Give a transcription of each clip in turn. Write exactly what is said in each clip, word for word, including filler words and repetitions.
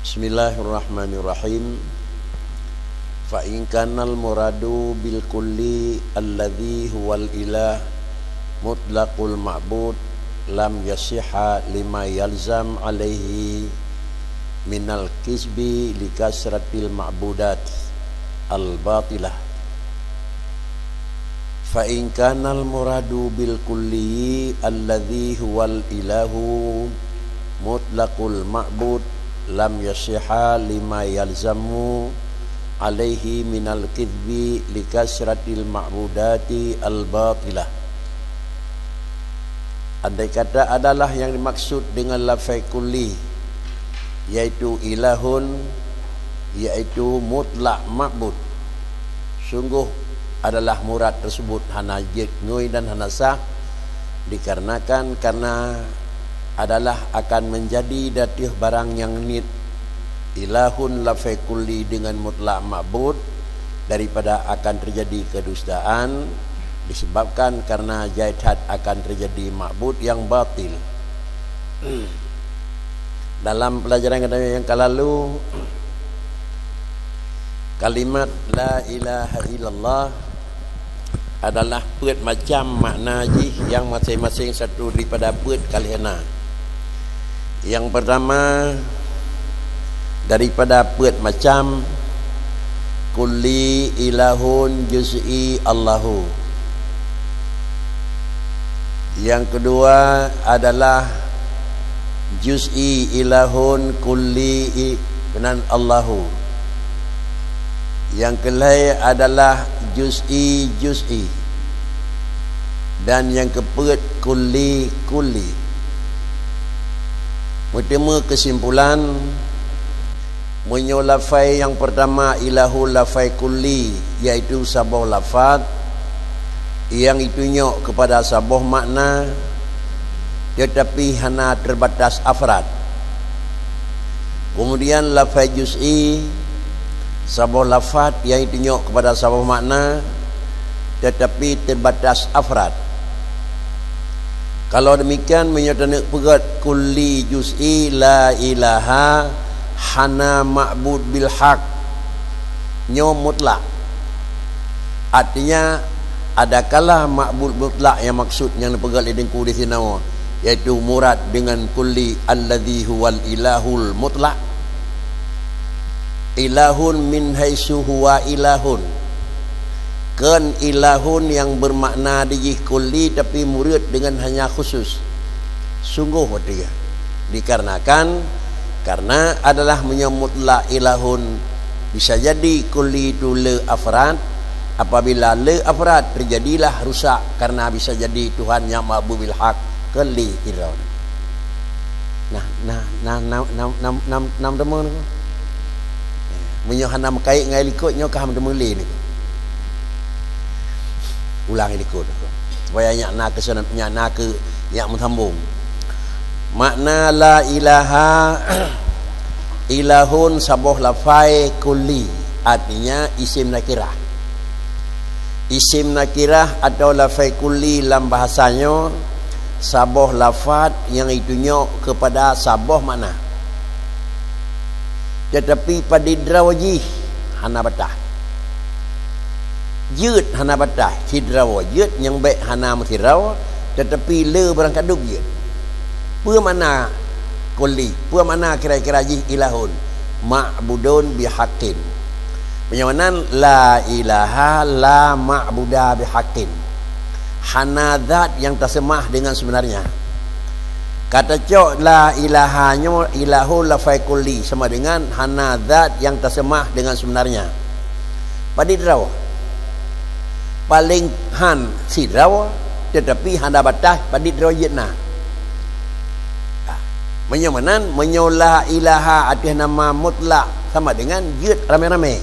Bismillahirrahmanirrahim. Fa in kanal muradu bil kulli alladzi huwal ilah mutlaqul ma'bud lam yasihha lima yalzam alaihi minal kisbi li kasratil ma'budat al batilah. Fa in kanal muradu bil kulli alladzi huwal ilahu mutlaqul ma'bud lam yasihha lima yalzamu alaihi minal kidbi li kasratil ma'budati al batilah. Andai kata adalah yang dimaksud dengan lafai kulli, yaitu ilahun, yaitu mutlak ma'bud, sungguh adalah murad tersebut hana jeuet ngui dan hana sah, dikarenakan karena adalah akan menjadi datieh barang nyang niet ilahun lafai kulli dengan mutlak ma'bud, daripada akan terjadi kedustaan, disebabkan karena jai that akan terjadi ma'bud yang batil. Dalam pelajaran geutanyoe nyang ka lalu, kalimat la ilaha illallah adalah peuet macam makna jih nyang maséng-maséng satu daripada peuet ka lheueh na. Nyang pertama, daripada peuet macam, kulli, ilahun, juz'i, Allahu. Nyang keudua adalah juz'i, ilahun, kulli, i-, keunan Allahu. Nyang keulhèe adalah juz'i, juz'i. Dan nyang keupeuet kulli, kulli. Meuteumé keusimpulan, meunyoe lafai nyang peurtama ilahun lafai kulli, yaitu saboh lafat nyang jitunyok keupada saboh makna, teutapi hana teubatas afrad. Keumudian lafai juz'i, saboh lafat nyang jitunyok keupada saboh makna, teutapi teubatas afrad. Kalau demikian, meunyoe taneuk peugét kulli juz'i la ilaha hana ma'bud bil haq, nyoe mutlak. Artinya, adakala ma'bud mutlak nyang maksud nyang neupeugét lé Teungku di sinoe, yaitu murad dengan kulli alladzi huwal ilahul mutlak. Ilahun min haitsu huwa ilahun. Kon ilahun nyang beumakna di jih kulli, tapi murad dengan hanya khusus. Sunggoh watée. Dikarenakan, karena adalah meunyoe mutlak ilahun, bisa jadi kulli itu le afrad, apabila le afrad, teujadilah rusak, karena bisa jadi Tuhan nyang ma'bud bil haq, kulli ilahun. Nah, nah, nah, nam, nam, nam, nam, nam teumé ni. Meunyoe hana meukait ngon likot, nyoe ka ham teumé lé ni. Ulang likot. Supaya nyak na keuseunam, nyak na keu, nyak meusambong. Makna la ilaha, ilahun saboh lafai kulli, artinya isim nakirah. Isim nakirah atau lafai kulli lam bahasa nyoe saboh lafat nyang jitunyok keupada saboh makna. Teutapi padit droe jih hana batah. Jeuet hana batah, sidroe jeuet nyang bék hana meusidroe, teutapi le barangkadub jeuet. Peue makna kulli? Peue makna kira-kira jih ilahun? Ma'budun bihaqqin. Meunyoe nan la ilaha la ma'buda bihaqqin. Hana zat nyang taseumah dengan sebenarnya. Ka tacok la ilaha nyoe ilahun lafai kulli sama dengan hana zat nyang taseumah dengan sebenarnya. Padit droe? Paleng han sidroe, teutapi hana batah padit droe jeuet na. Meunyoe meunan, meunyoe la ilaha ateueh nama mutlak sama dengan jeuet ramé-ramé.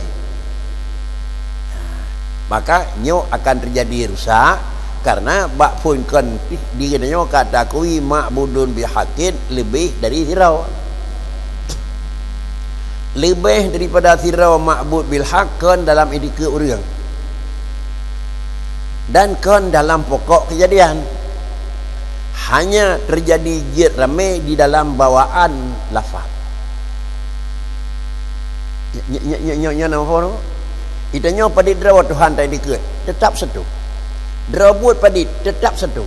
Maka nyoe akan teujadi rusak, karena bak phon kon di geutanyoe ka takui ma'budun bihaqqin leubeh dari sidroe. Leubeh daripada sidroe ma'bud bil haq kon dalam itikeuet ureuëng. Dan kon dalam pokok keujadian. Hanya teujadi jeuet ramé di dalam bawaan lafaz. Nyoe, nyoe, nyoe, nyoe, nyoe nama phon? Geutanyoe padit droe Tuhan tai dikeue, teutap satu. Droe buet padit, teutap satu.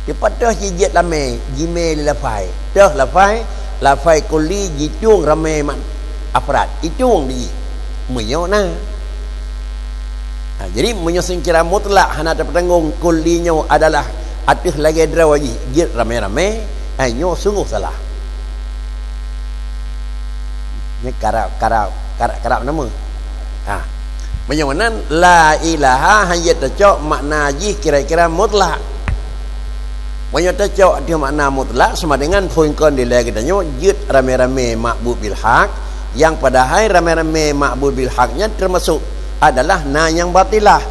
Teupatôh jijeuet lamé, jimé lé lafai. Tôh lafai, lafai kulli jitueng ramé mat afrad. Itueng di jih. Meunyoe na. Ha, jadi meunyoe secara mutlak hana tapeutanggong kulli nyoe adalah ateueh lagée droe jih, jeuet ramé-ramé, hai nyoe sungguh salah. Nyoe karab, karab, karab, karab nama? Ha. Meunyoe meunan, la ilaha hana tacok makna jih kira-kira mutlak. Meunyoe tacok ateueh makna mutlak, sama dengan phon kon dilée geutanyoe jeuet ramé-ramé ma'bud bil haq, nyang padahai ramé-ramé ma'bud bil haq nyan teumasok adalah na nyang batilah,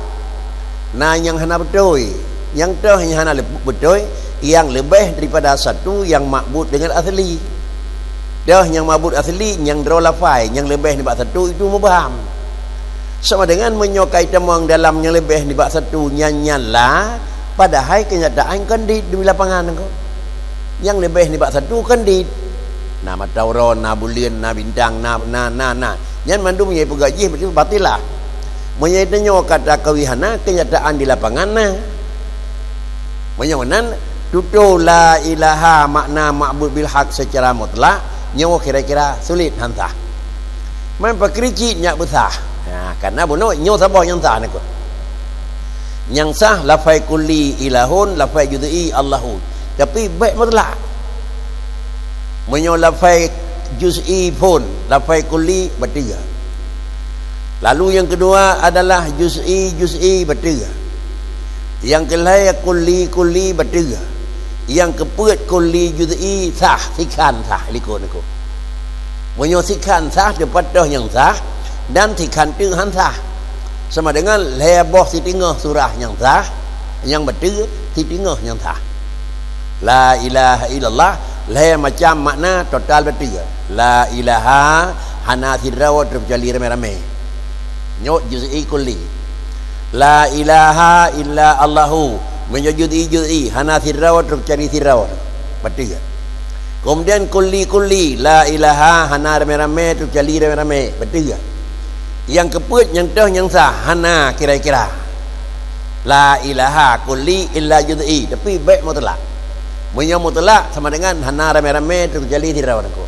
na nyang hana beutôi, nyang tôh nyang hana lep-, beutôi, nyang leubeh daripada satu nyang ma'bud deungon asli. Tôh nyang ma'bud asli nyang droe lafai, nyang leubeh nibak satu itu mubham. Sama dengan meunyoe ka itamong dalam nyang leubeh nibak satu nyan, nyan la, padahai keunyataan kon di, di lapangan ko. Nyang leubeh nibak satu kon di. Na mata uroe, na buleuen, na bintang, na, na, na, na. Nyan mandum nyang ipeugah jih berarti batilah. Meunyoe tanyoe kata kawi hana, keunyataan di lapangan na. Meunyoe meunan, tutoe la ilaha makna ma'bud bil haq secara mutlak, nyoe kira-kira sulit han sah. Man pakri cit nyak beusah. Ha, karena bunoe nyoe saboh nyang sah niko. Nyang sah lafai kulli ilahun, lafai juz'i Allahu. Tapi bék mutlak. Meunyoe lafai juz'i phon, lafai kulli bateue. Lalu nyang keudua adalah juz'i, juz'i bateue. Nyang keulhée kulli, kulli bateue. Nyang keupeuet kulli juz'i sah, sikhan sah likot niko. Meunyoe sikhan sah, teupatôh nyang sah, dan sikhan teuk han sah. Sama dengan lhée boh siteungoh surah nyang sah, nyang bateue siteungoh nyang sah. La ilaha illallah, lhée macam makna total bateue. La ilaha, hana sidroe teukeucuali ramé-ramé. Nyoe juz'i kulli. La ilaha illa Allahu. Meunyoe juz'i, juz'i, hana sidroe teukeucuali sidroe. Bateue. Kemudian kulli, kulli, la ilaha, hana ramé-ramé teukeucuali ramé-ramé. Bateue. Nyang keupeuet, nyang tôh, nyang sah, hana kira-kira. La ilaha kulli illa juz'i, tapi bék mutlak. Meunyoe mutlak sama dengan hana ramé-ramé teukeucuali sidroe niko.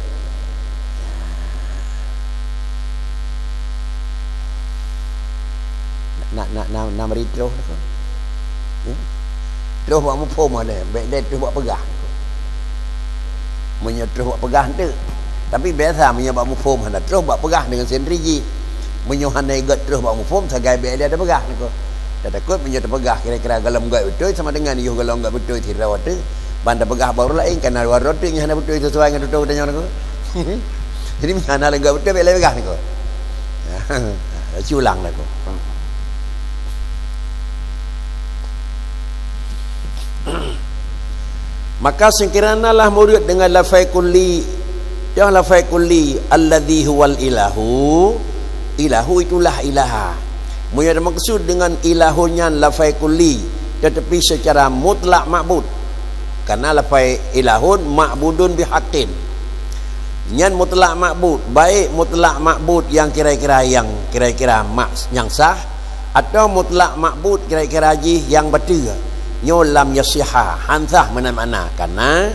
Na, na, na, na meri troh niko. Ya. Troh bak muphom ada, bék deh troh bak peugah niko. Meunyoe troh bak peugah tu. Tapi biasa meunyoe bak muphom hana troh bak peugah deungon sendiri jih. Meunyoe hana ingat troh bak muphom sagai bék lé ada peugah niko. Tatakot meunyoe tapeugah kira-kira gohlom ingat beutôi sama dengan yoh gohlom ingat beutôi sidroe tu. Ban tapeugah bak ureuëng laén kana dua droe tu nyang hana beutôi sesuai ngon tutoe geutanyoe niko. Jadi meunyoe hana ingat beutôi bék lé peugah niko. Culang lagu. Maka seukeurana lah murit deungon lafai kulli, ya lafai kulli, alladzi huwal ilahu, ilahu itulah ilaha. Meunyoe meukeusud deungon ilahu nyan lafai kulli, tetapi secara mutlak ma'bud. Karena lafai ilahun ma'budun bihaqqin. Nyan mutlak ma'bud, baik mutlak ma'bud nyang kira-kira nyang kira-kira mak-, nyang sah, atau mutlak ma'bud kira-kira jih nyang bateue. Nyoe lam yasiha, han sah meunan makna. Karena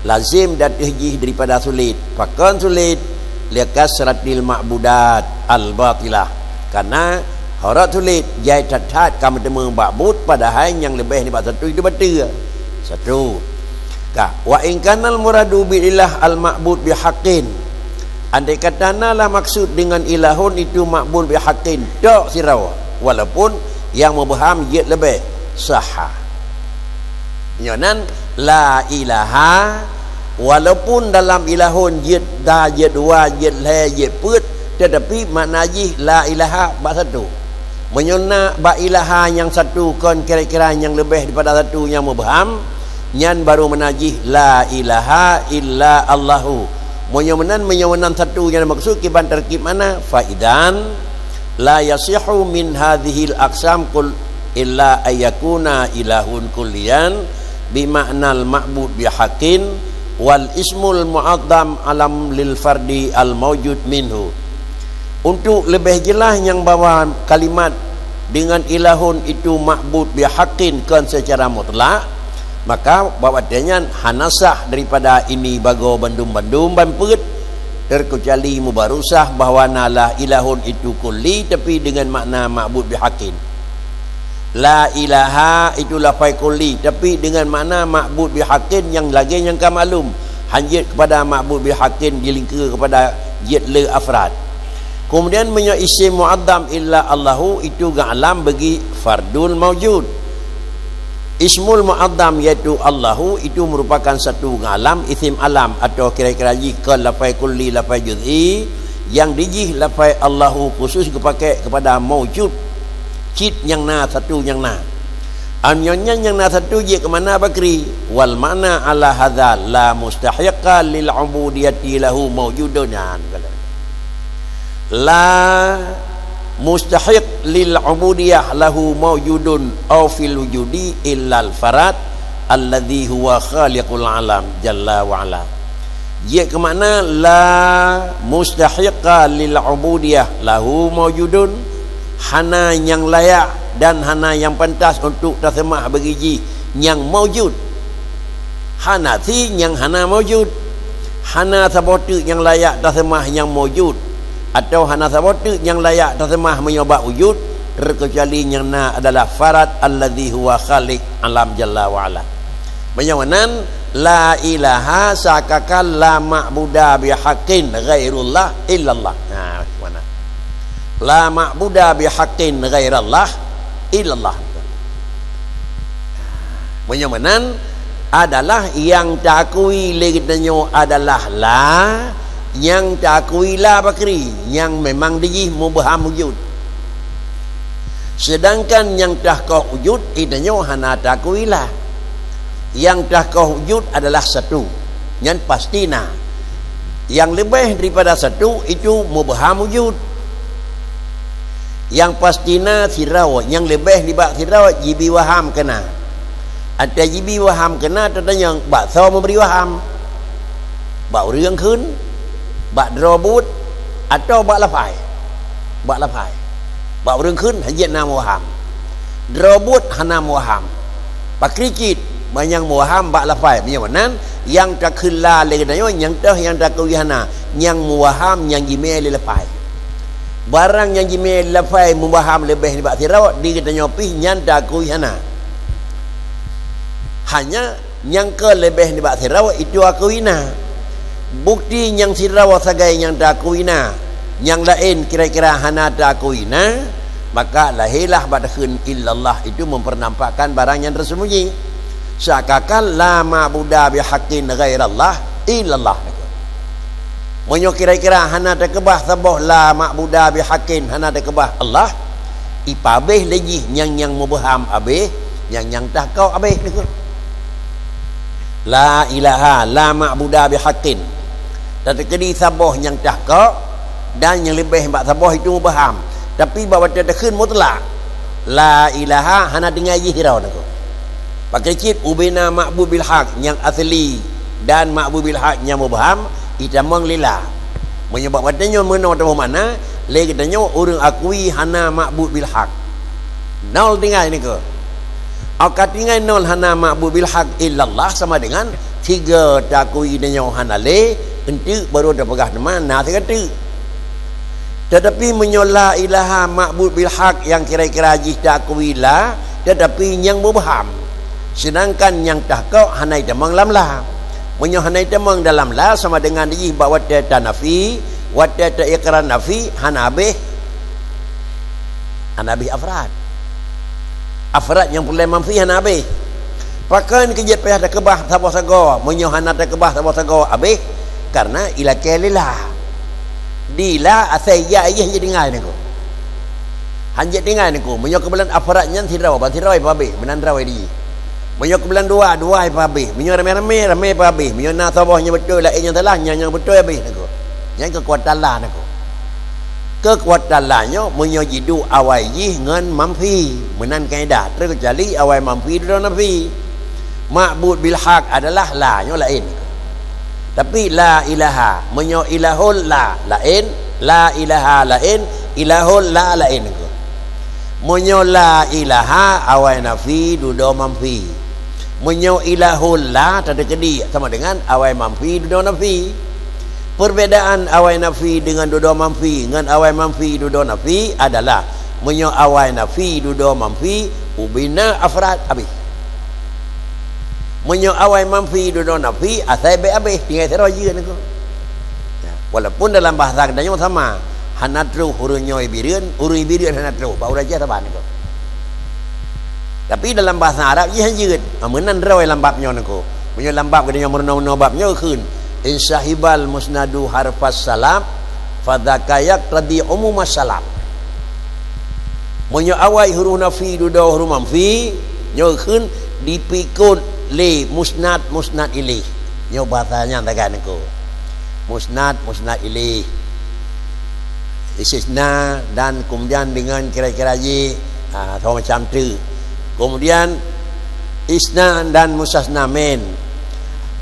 lazim di ateueh jih daripada sulit. Pakon sulit? Likasratil ma'budat al-batilah. Karena harot sulit, jai that-that ka meuteumé ma'bud, padahai nyang leubeh nibak satu itu bateue. Satu. Ka, wa in kanal muradu bil ilah al ma'bud bihaqqin. Andai kata na lah maksud dengan ilahun itu ma'bud bihaqqin, tok sidroe, walaupun nyang meubeuham jeuet leubeh, sahha. Nyoe nan la ilaha, walaupun dalam ilahun jeuet da, jeuet dua, jeuet lhée, jeuet peuet, tetapi makna jih la ilaha bak satu. Meunyoe na bak ilaha nyang satu kon kira-kira nyang leubeh daripada satu nyang meubeuham, nyan baru makna jih la ilaha illa Allahu. Meunyoe meunan, meunyoe meunan satu nyang meukeusud kiban tarkib makna, fa idzan la yasihhu min hadzihil aqsam kul illa ayyakuna ilahun kulliyan bi ma'nal ma'bud bihaqqin wal ismul mu'azzam alam lil fardi al maujud minhu. Untuk leubeh jeulaih nyang bahwa kalimat deungon ilahun itu ma'bud bihaqqin kon seucara mutlak, maka bak watée nyan hana sah daripada ini bagoe bandum-bandum ban peuet, terkecuali mubarusah bahwa na la ilahun itu kulli tapi deungon makna ma'bud bihaqqin. La ilaha itu lafai kulli, tapi deungon makna ma'bud bihaqqin nyang lagée nyang ka maklum, hanjeuet kepada ma'bud bihaqqin dilingkeue kepada jeuet le afrad. Kemudian meunyoe isim mu'azzam illa Allahu itu geualam bagi fardul maujud. Ismul mu'azzam yaitu Allahu itu merupakan satu geualam isim alam atau kira-kira jih ke lafai kulli lafai juz'i yang dijih lafai Allahu khusus geupakée kepada maujud. Cit nyang na, satu nyang na. Am nyoe nyan nyang na satu jeuet keu makna bakri. Wal makna ala hadza la mustahiqqa lil ubudiyati lahu maujudun. Nyan kata. La mustahiq lil ubudiyah lahu maujudun au fil wujudi illal farad alladzi huwa khaliqul alam jalla wa ala. Jeuet keu makna la mustahiqqa lil ubudiyah lahu maujudun, hana nyang layak dan hana nyang pantas untuk taseumah bagi jih nyang maujud. Hana si nyang hana maujud. Hana saboh teuk nyang layak taseumah nyang maujud, atau hana saboh teuk nyang layak taseumah meunyoe bak wujud, terkecuali nyang na adalah farad alladzi huwa khaliq alam jalla wa ala. Meunyoe meunan, la ilaha sakaka la ma'buda bihaqqin ghairullah illallah. Nah, mana? La ma'buda bihaqqin ghairallah illallah. Meunyoe meunan adalah nyang taakui lé geutanyoe adalah la, nyang taakui la bakri, nyang memang dijih mubham wujud. Sedangkan nyang tahkoh wujud, geutanyoe hana taakui la. Nyang tahkoh wujud adalah satu, nyan pasti na. Nyang leubeh daripada satu itu mubham wujud. Nyang pasti na sidroe, nyang leubeh nibak sidroe jibi waham keu na. Ateueh jibi waham keu na, tatanyong bak soe meubri waham? Bak ureuëng kheun, bak droe buet, atau bak lafai? Bak lafai. Bak ureuëng kheun hanjeuet na meuwaham. Droe buet hana meuwaham. Pakri cit, manyang meuwaham bak lafai. Meunyoe meunan, nyang takheun la lé geutanyoe, nyang toh nyang takheun hana, nyang meuwaham nyang jimé lé lafai. Barang nyang jimé lé lafai meuwaham leubeh nibak sidroe, di geutanyoe pih nyan takheun hana. Hanya nyang keu leubeh nibak sidroe itu akui na. Bukti nyang sidroe sagai nyang takui na, nyang laén kira-kira hana takui na, maka lahirlah bak takheun illallah itu mempernampakkan barang nyang tersembunyi. Sakaka la ma'buda bihaqqin ghairallah illallah. Meunyoe kira-kira hana takeubah saboh la ma'buda bihaqqin, hana takeubah Allah, ipabeh lé jih nyang, nyang mubham abeh, nyang, nyang tahkok abeh. La ilaha la ma'buda bihaqqin. Tateukeudi saboh nyang tahkok dan nyang leubeh bak saboh itu mubham. Tapi bak watée takheun mutlak, la ilaha hana tinggai jih sidroe nangko. Pakri cit ubena ma'bud bil haq nyang asli dan ma'bud bil haq nyang mubham, itamong lé la. Meunyoe bak watée nyoe meunoe teuma makna, lé geutanyoe ureuëng akui hana ma'bud bil haq. Nol tinggai niko. Au ka tinggai nol hana ma'bud bil haq illallah sama dengan tiga takui tanyoe hana lé, enteuk baru tapeugah teuma na sigateuk. Tetapi meunyoe la ilaha ma'bud bil haq nyang kira-kira jih takui la, tetapi nyang mubham. Sedangkan nyang tahkok hana itamong lam la. Meunyoe hana itamong dalam la sama dengan jih bak watée tanafi, watée taiqrar nafi hana habéh. Hana habéh afrad. Afrad nyang peureulée manfi hana habéh. Pakon keu jeuet payah takeubah saboh sagoe, meunyoe hana takeubah saboh sagoe habéh, karena ilakée lé la. Di la asai ya ayah jeuet tinggai niko. Hanjeuet tinggai niko, meunyoe keubeulain afrad nyan sidroe, ban sidroe pabéh, meunan droe di. Meunyoe keubeulain dua, dua pabéh, meunyoe ramé-ramé, ramé pabéh, meunyoe na saboh nyang beutôi laén nyang salah, nyang, nyang beutôi habéh niko. Nyan keukuatan la niko. Keukuatan la nyoe meunyoe jiduek awai jih ngon manfi, meunan kaedah, terkecuali awai manfi dudoe nafi. Ma'bud bil haq adalah la nyoe laén. Tapi la ilaha, meunyoe ilahul la laén, La ilaha laén, ilahun la laén. Meunyoe la ilaha, awai nafi, dudoe manfi. Meunyoe ilahun la, tateukeudi, sama dengan awai manfi, dudoe nafi. Perbedaan awai nafi dengan dudoe manfi ngon awai manfi, dudoe nafi adalah, meunyoe awai nafi, dudoe manfi, ubena afrad abéh. Meunyoe awai manfi, dudoe nafi, asai bék abéh, tinggai sidroe jeuet niko. Ya, walaupun dalam bahasa geutanyoe sama, hana troh ureuëng nyoe ibireuen, ureuëng ibireuen hana troh, bak ureuëng jih saban niko. Tapi dalam bahasa Arab jih han jeuet, ha, meunan droe lam bab nyoe niko. Meunyoe lam bab geutanyoe meurunoe-runoe bab nyoe kheun, "In sahibal musnadu harfas salam, fadzaka yaqtadi umumas salam." Meunyoe awai huruf nafi dudoe huruf manfi, nyoe kheun dipikot lé musnad, musnad ilaih. Nyoe bahasa nyang tagan niko. Musnad, musnad ilaih. Istisna dan kemudian dengan kira-kira jih, ha, sama macam tu. Kemudian isna dan mustasna min.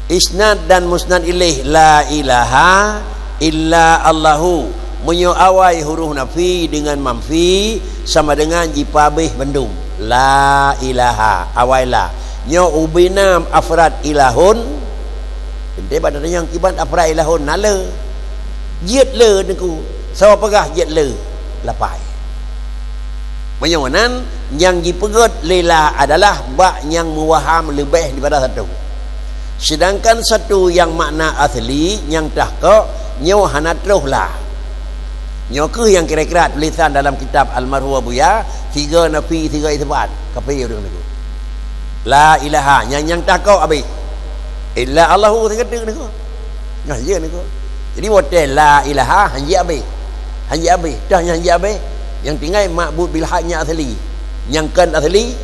Isnad dan musnad ilaih, la ilaha illa Allahu. Meunyoe awai huruf nafi dengan manfi sama dengan jipabéh bandum. La ilaha, awai la. Nyoe ubena afrad ilahun. Teuntée bak tanyoe kiban afrad ilahun na le. Jeuet le niko. Saboh peugah jeuet le. Lapai. Meunyoe nan, nyang jipeugét lé la adalah bak nyang meuwaham leubeh daripada satu. Sedangkan satu nyang makna asli nyang tahkok nyoe hana troh la. Nyoe kheueh nyang kira-kira tulisan dalam kitab almarhum Abuya, tiga nafi, tiga isbat. Kape ureuëng niko. La ilaha, nyang, nyang tahkok abéh. Illa Allahu sigoe teuk niko. Nah, ya niko. Jadi watée la ilaha, han jeuet abéh. Han jeuet abéh. Dah nyan han jeuet abéh. Nyang tinggai ma'bud bil haq nyang asli. Nyang kon asli,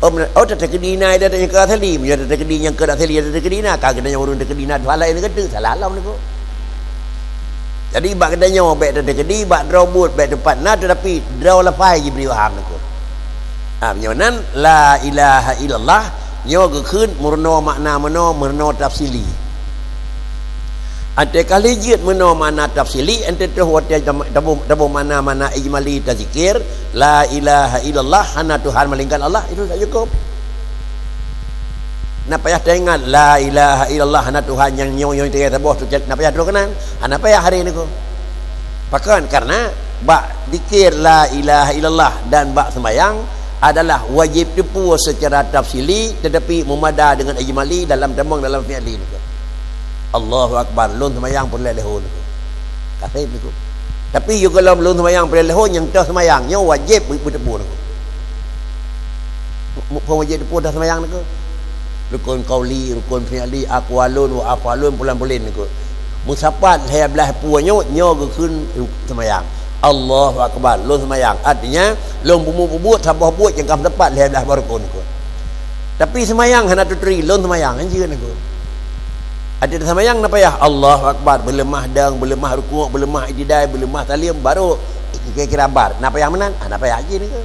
oh, mena-, oh, tateukeudi na ida nyang kon asli. Meunyoe tateukeudi nyang kon asli, tateukeudi na. Ka geutanyoe ureuëng teukeudi na Tuhan laén niko, salah lom niko. Jadi bak geutanyoe bék tateukeudi, bak droe buet bék teupat na, tetapi droe lapai jibri waham niko. Ha, meunyoe nan la ilaha illallah, nyoe geukheun meurunoe makna meunoe, meurunoe tafsili. Watée ka lheueh jeuet meunoe makna tafsili, watée troh watée tam-, taboh, taboh makna-makna ijmali tazikir, la ilaha illallah, hana Tuhan melainkan Allah, itu tak cukup. Na payah taingat, la ilaha illallah, hana Tuhan nyang nyoe-nyoe tinggai saboh tu, na payah troh keunan. Hana payah hari niko. Pakon? Karena bak zikir la ilaha illallah dan bak seumayang adalah wajéb teupeu seucara tafsili, tetapi meumada dengan ijmali dalam tamong dalam fi'li niko. Allahu Akbar, lôn seumayang peureulée leuhô niko. Ka sép niko. Tapi yôh gohlom lôn seumayang peureulée leuhô nyang toh seumayang, nyoe wajéb beu-, beuteupeu niko. Mu-, mu-, phon wajéb teupeu dah seumayang niko. Rukun qauli, rukun fi'li, aqwalun wa af'alun, pulan-pulan niko. Meusapat lhée blaih pue nyoe, nyoe geukheun seumayang. Allahu Akbar, lôn seumayang. Artinya, lôn bumu-, bubuet saboh buet nyang ka meusapat lhée blaih boh rukun niko. Tapi seumayang hana tuturi, lôn seumayang, han jeuet niko. Adak seumayang na payah Allahu Akbar, beuleumah dong, beuleumah rukuk, beuleumah itidai, beuleumah saleuem, baru kira-kira bar. Na payah meunan? Ah, na payah jih niko.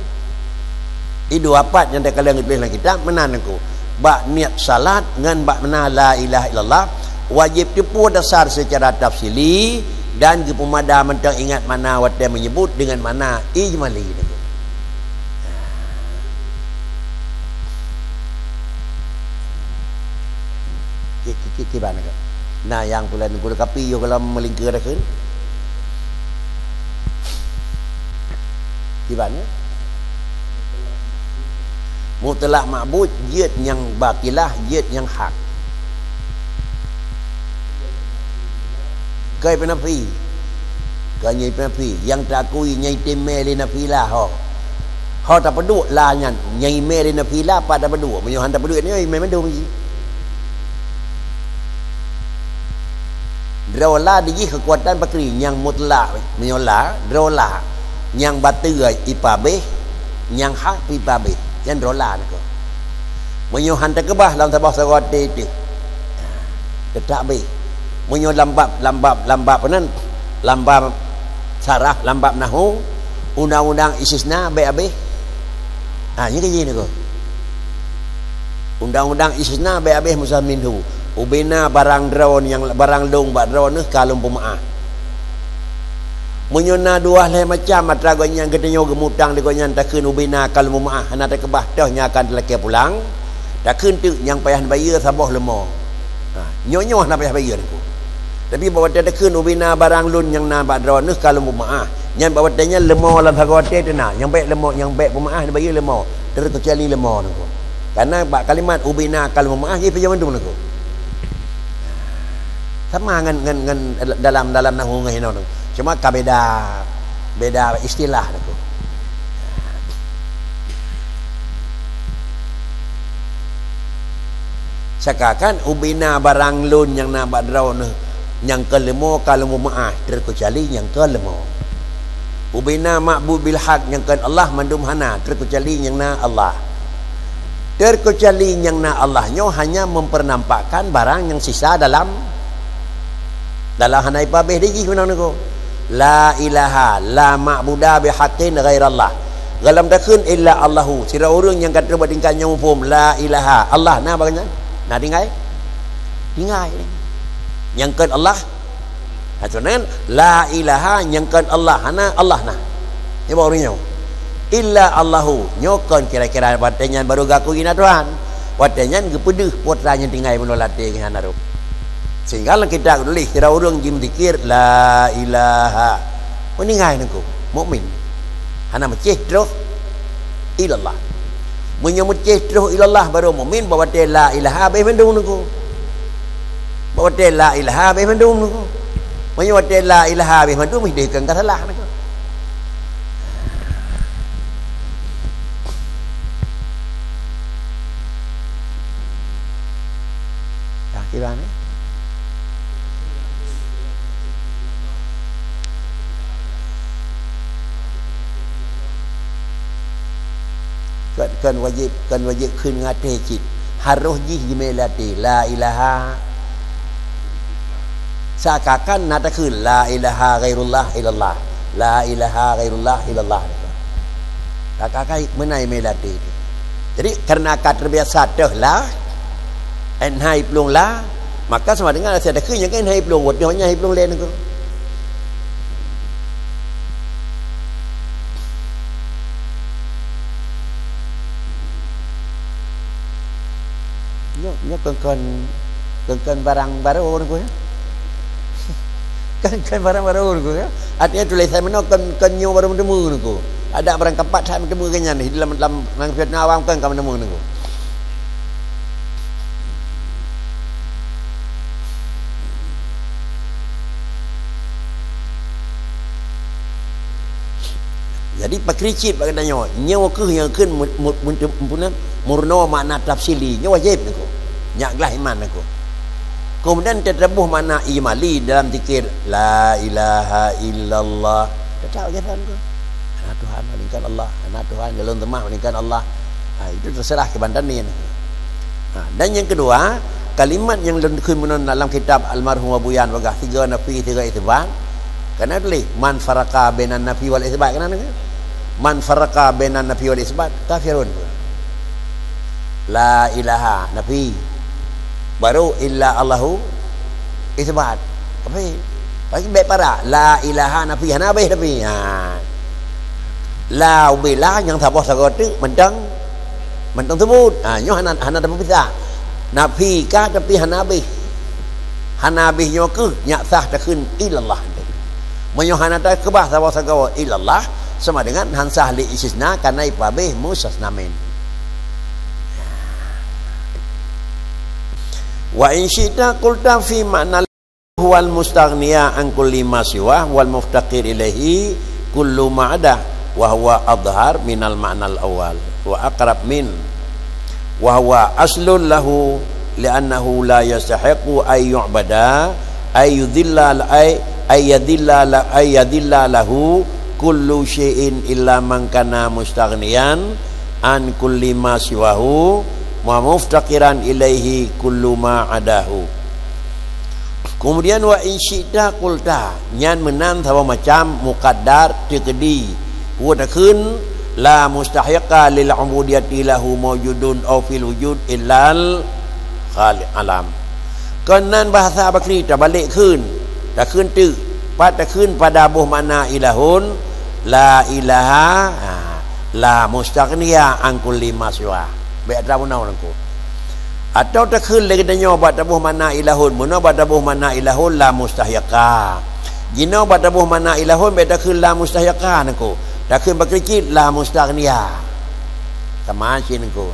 Di dua pat nyang takalon geutuléh lam kitab meunan niko. Bak niet salat ngon bak makna la ilaha illallah wajéb teupeu dasar seucara tafsili dan geupeumada mantong ingat makna watée meunyeubut dengan makna ijmali niko. Ki-, ki-, ki-, kiban niko. Na nyang pulan guru kapi yôh gohlom meulingkeu dah kheun. Kiban niko. Mutlak ma'bud, jeuet nyang batilah, jeuet nyang hak. Keu peunafi. Keu nyang peunafi. Nyang takui nyang item mé lé nafi la ho. Ho tapeuduek la nyan. Nyang imé lé nafi la pat tapeuduek. Meunyoe han tapeuduek nyoe imé mandum jih. Droe la di jih keukuatan pakri nyang mutlak. Meunyoe la, droe la. Nyang bateue ipabéh, nyang hak ipabéh. Nyan droe la niko. Meunyoe han teukeubah lam saboh sagoe teuh. Teutap béh. Meunyoe lam bab, lam bab, lam bab peunan, lam bab saraf, lam bab nahwu, undang-undang istisna bék abéh. Ha, nyan keuh jih niko. Undang-undang istisna bék abéh, misal minhu. Ubena barang droe nyang, barang lôn bak droe neuh ka lôn peumeu'ah. Meunyoe na dua lhée macam atra gobnyan geutanyoe geumutang di gobnyan takheun ubena ka lheueh meu'ah hana takeubah toh nyang akan talakée pulang, takheun teuk nyang payah neubayeue saboh leumo. Ha, nyoe-nyoe hana payah bayeue Teungku. Tapi bak watée takheun ubena barang lôn nyang na bak droeneuh ka lheueh meu'ah, nyan bak watée nyan leumo lam sagoe até teuh na, nyang bék leumo, nyang bék peumeu'ah neubayeue leumo, teurkeucuali leumo Teungku. Karena bak kalimat ubena ka lheueh meu'ah jih peue mandum Teungku. Sama ngon, ngon, ngon dalam, dalam nahwu ngon hinoe tu. Cuma ka beda, beda istilah tu. Seakan-akan ubena barang lôn nyang na bak droeneuh nyang keu leumo ka lheueh meu'ah, teurkeucuali nyang keu leumo. Ubena ma'bud bil haq nyang kheun Allah mandum hana, teurkeucuali nyang na Allah. Teurkeucuali nyang na Allah nyoe hanya mempernampakkan barang nyang sisa dalam, dalam hana ipabeh di jih meunan Teungku. La ilaha, la ma'buda bihaqqin ghairallah. Dalam takheun illa Allahu, sidroe ureuëng nyang ka trok bak tingkat nyang muphom, la ilaha, Allah na bak nyan? Na tinggai? Tinggai. Nyang kheun Allah, Ha, tu nan, la ilaha nyang kheun Allah, hana Allah na. Nyoe baru nyoe. Illa Allahu, nyoe kon kira-kira watée nyan baru geuakui na Tuhan. Watée nyan geupeudeuh putra nyang tinggai meunyoe latée nyan na rôh. Sehingga lam kitab tuléh, sira ureuëng jimeudzikir, la ilaha. Meuninggai Teungku, mukmin. Hana meucéh troh ilallah. Meunyoe meucéh troh ilallah baru mukmin, bak watée la ilaha habéh mandum Teungku. Bak watée la ilaha habéh mandum Teungku. Meunyoe watée la ilaha habéh mandum, ideh keu ka salah Teungku. Dah kira ni. Kon, kon wajéb, kon wajéb kheun ngon até cit. Harôh jih jimé lam até, la ilaha. Seakan-akan na takheun, la ilaha ghairullah illallah. La ilaha ghairullah illallah. Seakan-akan meunan jimé lam até. Jadi, karena ka terbiasa teuh la, eh, hai plueng la, maka sama dengan rasa takheun nyang kan hai plueng, watée nyan hai plueng lé Teungku. Nyoe, nyoe kon, kon, kon, kon barang baru Teungku, ya. Kon, kon barang baru Teungku, ya. Artinya tulisan meunoe kon, kon nyoe baru meuteumé Teungku. Ada barang kapat that meuteumé keu nyan di dalam, dalam, dalam fitnah awam kon ka meuteumé Teungku. Jadi, pakri cit bak geutanyoe, nyoe kheueh nyang kheun mu-, mu-, mu-, mu-, meurunoe makna tafsili, nyoe wajéb Teungku. Nyak glah iman Teungku. Kemudian teutabôh makna ijmali dalam zikir, la ilaha illallah. Tetap wajéb Teungku. Hana Tuhan melainkan Allah, hana Tuhan nyang lôn seumah melainkan Allah. Ha, itu terserah keu bantanin. Ha, dan nyang keudua, kalimat nyang lôn kheun meunan dalam kitab almarhum Abuyan bagah tiga nafi, tiga isbat. Kana tuléh, man farraqa bainan nafi wal isbat, kana tuléh? Man farraqa bainan nafi wal isbat, kafirun. La ilaha, nafi. Baru illa Allahu, isbat. Tapi, tapi bék parak, la ilaha nafi, hana habéh tapi. Ha. La ubé la nyang saboh sagoe teuk mantong, mantong seubut. Ha, nyoe hana, hana tapeupisah. Nafi ka tapi hana habéh. Hana habéh nyoe kheueh nyak sah takheun illallah. Meunyoe hana takeubah saboh sagoe illallah, sama dengan han sah lé istisna karena ipabéh mustasna min. Wa in syi'ta qulta fi ma'na huwal mustaghniya an kulli ma siwah wal muftaqir ilaihi kullu ma adah, wa huwa adhhar minal ma'nal awwal wa aqrab min, wa huwa aslun lahu li'annahu la yastahiqqu ay yu'bada ay yudhilla ay, ay yadhilla la, ay yadhilla lahu kullu syai'in illa man kana mustaghniyan an kulli ma siwahu wa muftaqiran ilaihi kullu ma adahu. Kemudian, wa in syi'ta qulta, nyan meunan saboh macam muqaddar teukeudi. Peue takheun, la mustahiqqa lil ubudiyati lahu maujudun au fil wujud illal khaliq alam. Keunan bahasa Bakri tabalek kheun, takheun teuk, Pat takheun pada boh makna ilahun, la ilaha, ha, la mustaghniya an kulli ma siwa. Bèk atra bunoe nangku. Atau takheun lé geutanyoe bak taboh makna ilahun, meunoe bak taboh makna ilahun la mustahyaqa. Jinoe bak taboh makna ilahun bèk takheun la mustahyaqa nangku. Takheun bak keucit la mustaghniya. Sama cit nangku.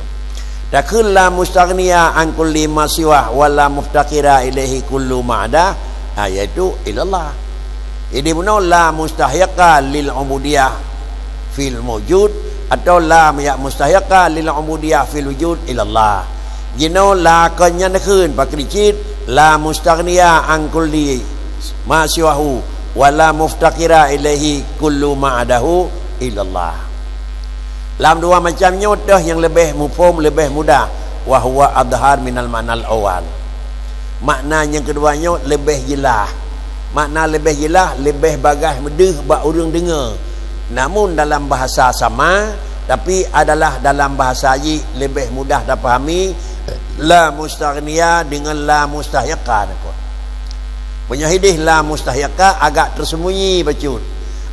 Takheun la mustaghniya an kulli ma siwa wa la muftaqira ilaihi kullu ma ada, ha, yaitu ilallah. Jadi bunoe la mustahyaqa lil ubudiyah fil wujud atau la ya mustahyaqa lil ubudiyah fil wujud ilallah. Jinoe la kon nyan kheun pakri cit la mustaghniya an kulli ma siwahu wa la muftaqira ilaihi kullu ma adahu ilallah. Lam dua macam nyoe teuh nyang leubeh muphom, leubeh mudah, wa huwa adhar minal ma'nal awal. Makna nyang keudua nyoe leubeh jeulaih. Makna leubeh jeulaih, leubeh bagaih meudeuh bak ureuëng deungoe. Namun dalam bahasa sama, tapi adalah dalam bahasa jih leubeh mudah tapahami la mustaghniya deungon la mustahyaqa nangku. Meunyoe hidéh la mustahyaqa agak tersembunyi bacut.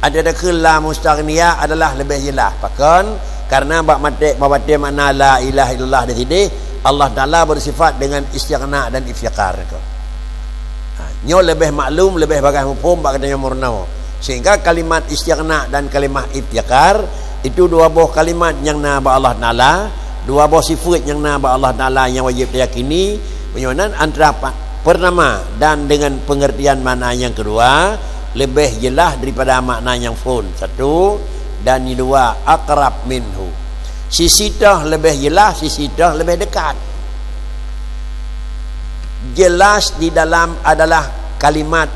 Ada takheun la mustaghniya adalah leubeh jeulaih. Pakon? Karena bak maté, bak batée makna la ilaha illallah di sidéh, Allah Taala bersifat dengan istighna dan iftiqar nangku. Ha, nyoe leubeh maklum, leubeh bagaih muphom bak geutanyoe meurunoe. Sehingga kalimat istighna dan kalimat iftiqar itu dua boh kalimat nyang na bak Allah Taala, dua boh sifeut nyang na bak Allah Taala nyang wajéb tayakini. Meunyoe nan antara pa-, pertama dan dengan pengertian makna nyang keudua leubeh jeulaih daripada makna nyang phon satu dan nyang dua aqrab minhu. Sisi teuh leubeh jeulaih, sisi teuh leubeh dekat. Jeulaih di dalam adalah kalimat,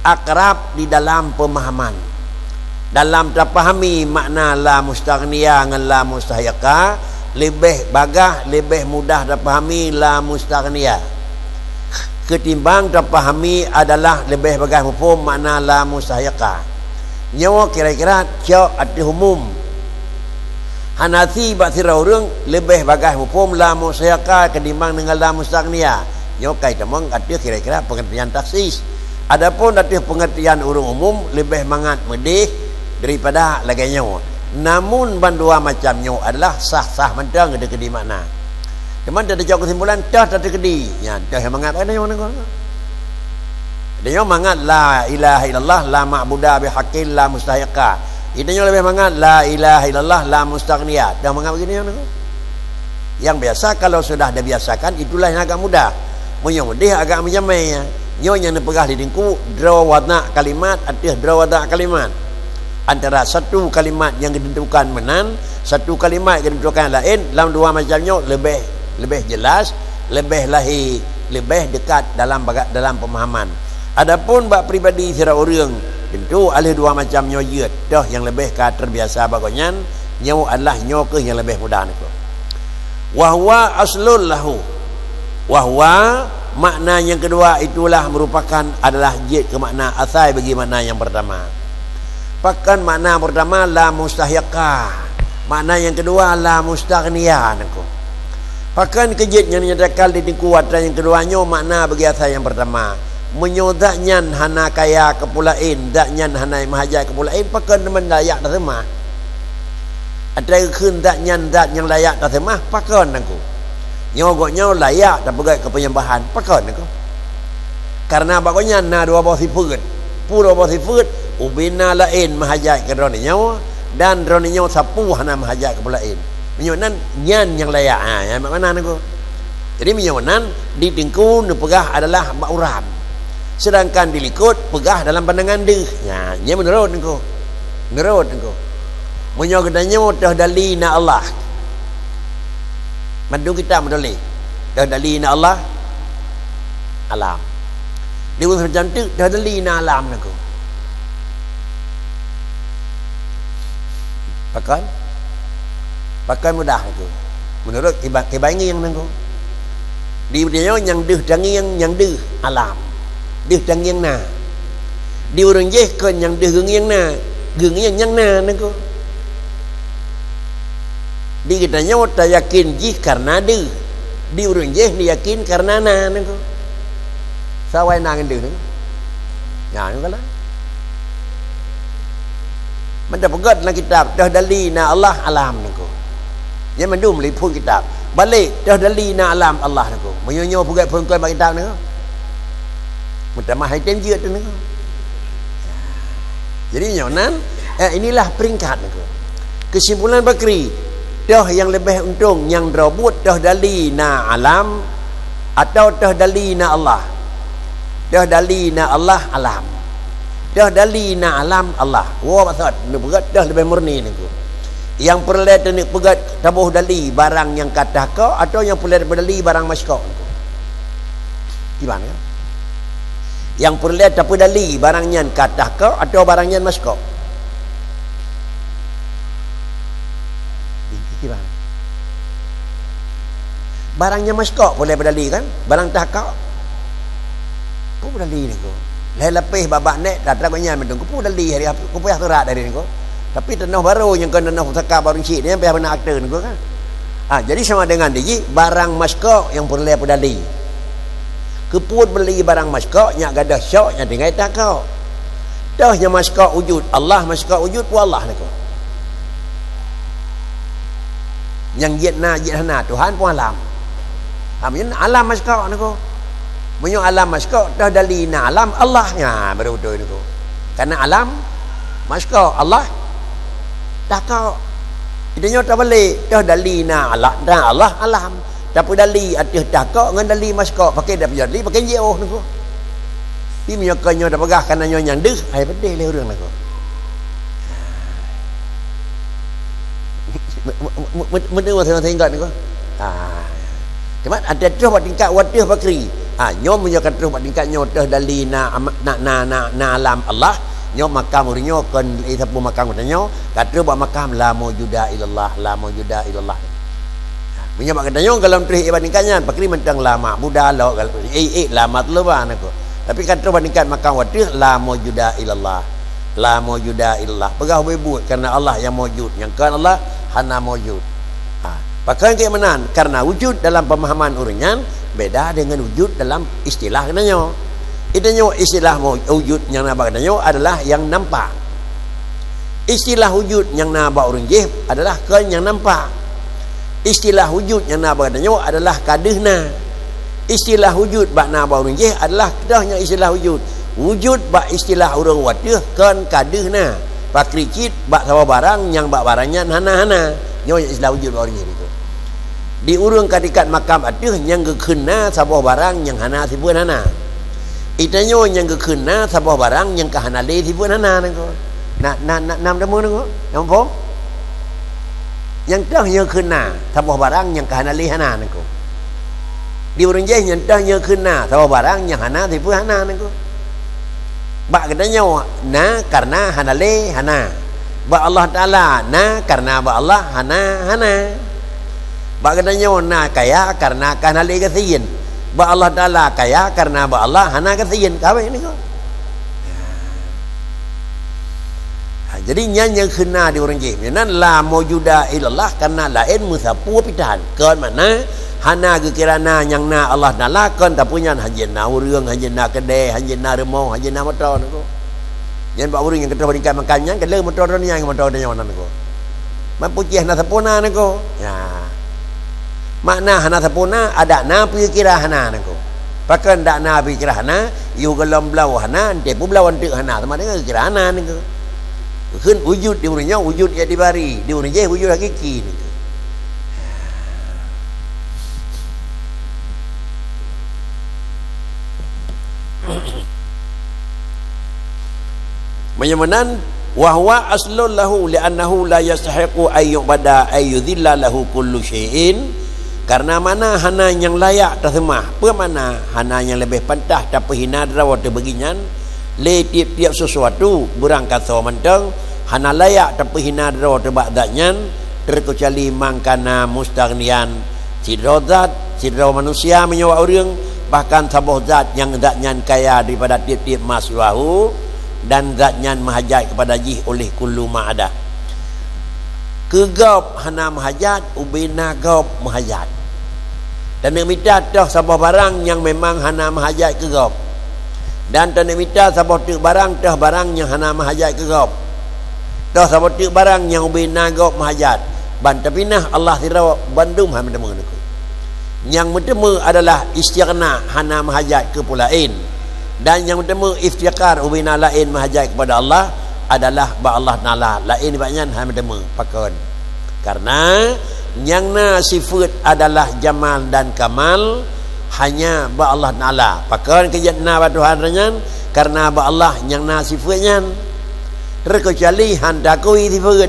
aqrab di dalam pemahaman. Dalam tapahami makna la mustaghniya ngon la mustahyaqa, leubeh bagaih, leubeh mudah tapahami la mustaghniya ketimbang tapahami adalah leubeh bagaih muphom makna la mustahyaqa. Nyoe kira-kira cok ateueh umum. Hana si bak sidroe ureuëng leubeh bagaih muphom la mustahyaqa ketimbang deungon la mustaghniya. Nyoe kai tamong ateueh kira-kira pengertian takhsis. Adapun ateueh pengertian ureuëng umum leubeh mangat meudeh daripada lagée nyoe. Namun bandua macam nyoe adalah sah-sah mantong geukeudi makna. Teuma teucok keusimpulan teuh tateukeudi. Nyan teuh nyang mangat bak nyoe nangku. Tanyoe mangat la ilaha illallah, la ma'buda bihaqqin, la mustahiqqa. Tanyoe leubeh mangat la ilaha illallah, la mustaghniya. Dah mangat bak nyoe nangku. Yang biasa kalau sudah dibiasakan itulah yang agak mudah. Meunyoe meudeh agak meujamé. Nyoe nyang neupeugah di teungku droe wadak kalimat ateueh droe wadak kalimat. Antara satu kalimat nyang geuteuntukan meunan, satu kalimat geuteuntukan laén, lam dua macam nyoe leubeh, leubeh jelas, leubeh lahé, leubeh dekat dalam baga-, dalam pemahaman. Adapun bak pribadi sidroe ureuëng, teuntu aleuh dua macam nyoe jeuet, toh nyang leubeh ka terbiasa bak gobnyan, nyoe adalah nyoe kheueh nyang leubeh mudah nangku. Wa huwa aslul lahu. Wa huwa, makna nyang keudua itulah merupakan adalah jeuet keu makna asai bagi makna nyang pertama. Pakon makna pertama la mustahiqqa. Makna nyang keudua la mustaghniya nangku. Pakon keu jeuet nyang nyatakan di teungku atra nyang keudua nyoe makna bagi asai nyang pertama. Meunyoe zat nyan hana kaya keu peue laén, zat nyan hana meuhajat keu peue laén, pakon teuma layak taseumah? Atra geukheun zat nyan zat nyang layak taseumah, pakon nangku? Nyoe gobnyoe layak tapeugét keu penyembahan, pakon nangku? Karena bak gobnyan na dua boh sifeuet. Peue dua boh sifeuet? Ubena laén meuhajat keu droeneuh nyoe, dan droeneuh nyoe sapeue hana meuhajat keu peue laén. Meunyoe nan, nyan nyang layak. Ha, nyan makna nangku. Jadi meunyoe nan, di teungku neupeugah adalah bak uram. Sedangkan di likot peugah dalam pandangan deuh. Nya, nyan meunurot nangku. Meunurot nangku. Meunyoe geutanyoe toh dali na Allah. Mandum kitab meutuléh. Toh dali na Allah. Alam. Di ureuëng macam tu, toh dali na alam nangku. Pakon? Pakon mudah nangku. Meunurot kiba-, kibai ngieng nangku. Di ureuëng nyoe nyang deuh tangieng, nyang deuh alam. Deuh tangieng na. Di ureuëng jéh kon nyang deuh geungieng na, geungieng nyang na nangku. Di geutanyoe tayakin jih karena deuh. Di ureuëng jéh neuyakin karena na nangku. Sawai na ngon deuh nangku. Nah, ni kala. Mantap peugah dalam kitab, toh dali na Allah alam niko. Dia mandum lipun kitab. Balik, toh dali na alam Allah niko. Meunyoe peugah phon kon bak kitab niko. Meutamah item jeuet tu niko. Jadi nyoe nan, eh, inilah peringkat niko. Kesimpulan Bakri, toh yang lebih untung nyang droe buet toh dali na alam atau toh dali na Allah? Toh dali na Allah alam. Toh dali na alam Allah. Wo maksud, neupeugah toh lebih murni niko. Yang peureulée teuneuk peugah taboh dali barang nyang ka tahkok atau yang peureulée taboh dali barang maskok niko. Gimana? Yang peureulée tapeudali barang nyan ka tahkok atau barang nyan maskok? Gimana? Barang nyan maskok peureulée peudali kan? Barang tahkok? Peue peudali niko? Lhée lapéh babak nek, tatra nyan mantong. Kupeue dali hari, kupeue surat dari niko? Tapi tanoh barô nyang kon tanoh pusaka barô cit nyan payah beuna akte niko kan? Ha, jadi sama dengan dijih barang maskok yang peureulée peudali. Keupeue beli barang maskok nyak gadoh syok nyang tinggai takok. Toh nyang maskok wujud Allah, maskok wujud pun Allah niko. Nyang jeuet na jeuet hana Tuhan pun alam. Ha, meunyoe alam maskok niko. Meunyoe alam maskok toh dali na alam Allah nya baru beutôi niko. Karena alam maskok Allah takok. Itu nyoe tabalek toh dali na Allah, na Allah alam. Tapeudali ateueh takok ngon dali maskok, pakai dah peudali, pakai jiôh niko. Tapi meunyoe kon nyoe tapeugah kana nyoe nyang deuh, hai pedeh lé ureuëng niko. Meuteumé sama sehingga niko. Ha. Cuma ada terus bak tingkat wateuh bakri. Ha, nyoe meunyoe ka terus bak tingkat nyoe teuh dali na ama-, na, na, na, na alam Allah, nyoe makam ureuëng nyoe kon lé sapeue makam geutanyoe, ka terus bak makam la maujuda illallah, la maujuda illallah. Meunyoe bak geutanyoe golom treh iban tingkat nyan, pakri mantong la ma'buda, la gal-, eh, eh, la matluba niko. Tapi kan troh bak tingkat makam wateuh, la maujuda illallah. La maujuda illallah. Peugah ubé buet karena Allah nyang maujud. Nyang kon Allah hana maujud. Ha, pakon keu meunan, karena wujud dalam pemahaman ureuëng nyan beda dengan wujud dalam istilah geutanyoe. Geutanyoe istilah mau-, wujud nyang na bak geutanyoe adalah nyang nampak. Istilah wujud nyang na bak ureuëng jéh adalah kon nyang nampak. Istilah wujud nyang na bak geutanyoe adalah ka deuh na. Istilah wujud bak na bak ureuëng jéh adalah toh nyang istilah wujud. Wujud bak istilah ureuëng wateuh kon ka deuh na. Pakri cit bak saboh barang nyang bak barang nyan hana-hana. Nyoe nyang istilah wujud bak ureuëng jéh niko. Di ureuëng ka tingkat makam ateueh nyang geukheun na saboh barang nyang hana sifeuet hana. Geutanyoe nyang geukheun na saboh barang nyang ka hana lé sifeuet hana niko. Na, na, na, na meuteumé niko? Na muphom? Nyang toh nyang geukheun na saboh barang nyang ka hana lé hana niko. Di ureuëng jéh nyang toh nyang geukheun na saboh barang nyang hana sifeuet hana niko. Bak geutanyoe na karena hana lé hana. Bak Allah Taala na karena bak Allah hana hana. Bak geutanyoe na kaya karena ka hana lé gasien. Bak Allah Taala kaya karena bak Allah hana gasien. Ka habéh niko. Ha, jadi nyan nyang geukheun na di ureuëng jéh. Nyan la maujuda illallah karena laén meusapeue pitan. Kon makna hana geukira na nyang na Allah Taala kon, tapi nyan hanjeuet na ureuëng, hanjeuet na keudè, hanjeuet na rumoh, hanjeuet na moto niko. Nyan bak ureuëng nyang ka troh bak tingkat makam nyan, ka lheueh moto droe nyan ngon moto geutanyoe nan niko. Mak pucéh hana sempurna niko. Ya. Makna hana sempurna, adak na peue kira hana niko. Pakon dak na peue kira hana, yôh golom bloe hana, enteuk peubloe enteuk hana, sama dengan kira hana niko. Kheun wujud di ureuëng nyoe, wujud iktibari, di ureuëng jéh wujud hakiki niko. Meunyoe meunan, wa huwa aslun lahu li'annahu la yastahiqu an yu'bada ay yudhilla lahu kullu syai'in, karena mana hana nyang layak taseumah, peue makna hana nyang leubeh pantah tapeuhina droe teuh bagi nyan, lé tieb-tieb sesuatu, beurangkasoe mantong, hana layak tapeuhina droe teuh bak zat nyan, terkeucuali man kana mustaghniyan, sidroe zat, sidroe manusia meunyoe ureuëng, bahkan saboh zat nyang zat nyan kaya daripada tieb-tieb ma siwahu, dan zat nyan meuhajat kepada jih oleh kullu ma adah. Keu gob hana meuhajat, ubena gob meuhajat. Dan neuk mita toh saboh barang nyang memang hana meuhajat keu gob. Dan taneuk mita saboh teuk barang, toh barang nyang hana meuhajat keu gob. Toh saboh teuk barang nyang ubé na gob meuhajat. Ban tapinah Allah sidroe bandum hai meuteumé neukô. Nyang meuteumé adalah istighna, hana meuhajat keu peue laén. Dan nyang meuteumé iftiqar, ubé na laén meuhajat kepada Allah, adalah bak Allah Taala, laén bak nyan hai meuteumé. Pakon? Karena nyang na sifeut adalah jamal dan kamal hanya bak Allah Taala. Pakon keujeuet na bak Tuhan nyan? Karena bak Allah nyang na sifeut nyan. Terkecuali han takui sifeut.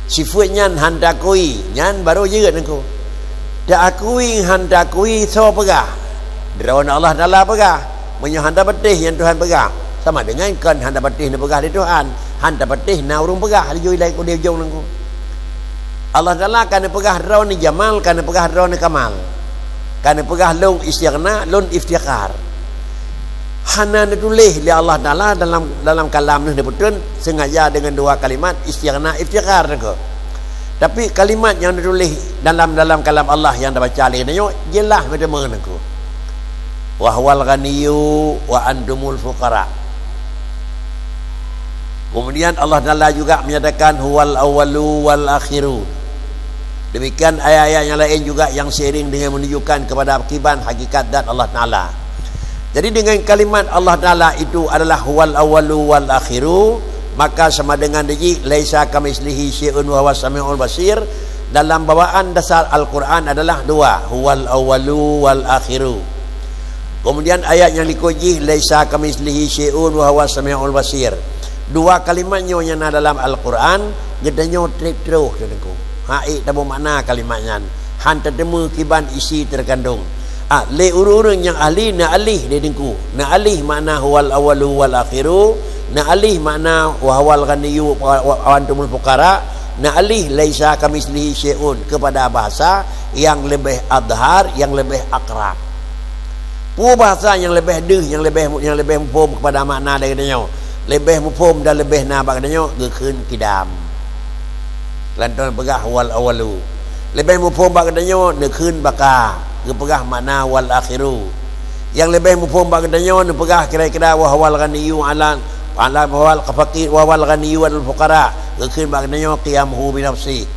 Sifeut nyan han takui, nyan barô jeuet neukô. Takui han takui, soe peugah? Droeneuh Allah Taala peugah. Meunyoe han tapatéh nyang Tuhan peugah, sama dengan kon han tapatéh neupeugah lé Tuhan, han tapatéh na ureuëng peugah laju ilai udeb jong neungku. Allah Taala ka neupeugah droeneuh jamal, ka neupeugah droeneuh kamal. Ka neupeugah lôn istighna, lôn iftikhar. Hana neutuléh lé Allah Taala dalam, dalam kalam neuh neupeutrön sengaja dengan dua kalimat istighna, iftikhar neukô. Tapi kalimat nyang neutuléh dalam, dalam kalam Allah nyang tabaca lé nyoe jeulaih meuteumé neukô. "Wa huwal ghaniyyu wa antumul fuqara." Kemudian Allah Taala juga menyatakan, "Huwal awwalu wal akhiru." Demikian ayat-ayat yang lain juga yang seiring dengan menunjukkan kepada kiban hakikat zat Allah Taala. Jadi dengan kalimat Allah Taala itu adalah "Huwal awwalu wal akhiru", maka sama dengan jih "Laisa kamitslihi syai'un wa huwas samiul basir". Dalam bawaan dasar Al-Quran adalah dua, "Huwal awwalu wal akhiru". Kemudian ayat nyang likot jih, "Laisa kamitslihi syai'un wa huwas samiul basir". Dua kalimat nyoe nyang na dalam Al-Quran, geutanyoe treb troh teuh neukô. Hak ék tabeumakna kalimat nyan, han tateumé kiban isi teukandong. Ah, lé ureuëng-ureuëng nyang ahli neualih lé neukô. Neualih makna "Huwal awwalu wal akhiru", neualih makna "Wa huwal ghaniyyu wa, wa, wa antumul fuqara", neualih "Laisa kamitslihi syai'un" kepada bahasa yang lebih adhar, yang lebih akrab. Peue bahasa nyang leubeh deuh, nyang leubeh, nyang leubeh muphom kepada makna dari geutanyoe, leubeh muphom dan leubeh na bak geutanyoe, geukheun kidam. Lanton peugah "Huwal awwalu". Leubeh muphom bak geutanyoe, neukheun baka, geupeugah makna "Wal akhiru". Nyang leubeh muphom bak geutanyoe, neupeugah kira-kira "Wa huwal ghaniyyu ala, ala, wa huwal faqir, wa huwal ghaniyyu 'anil fuqara", geukheun bak geutanyoe "Qiyamuhu bi nafsih".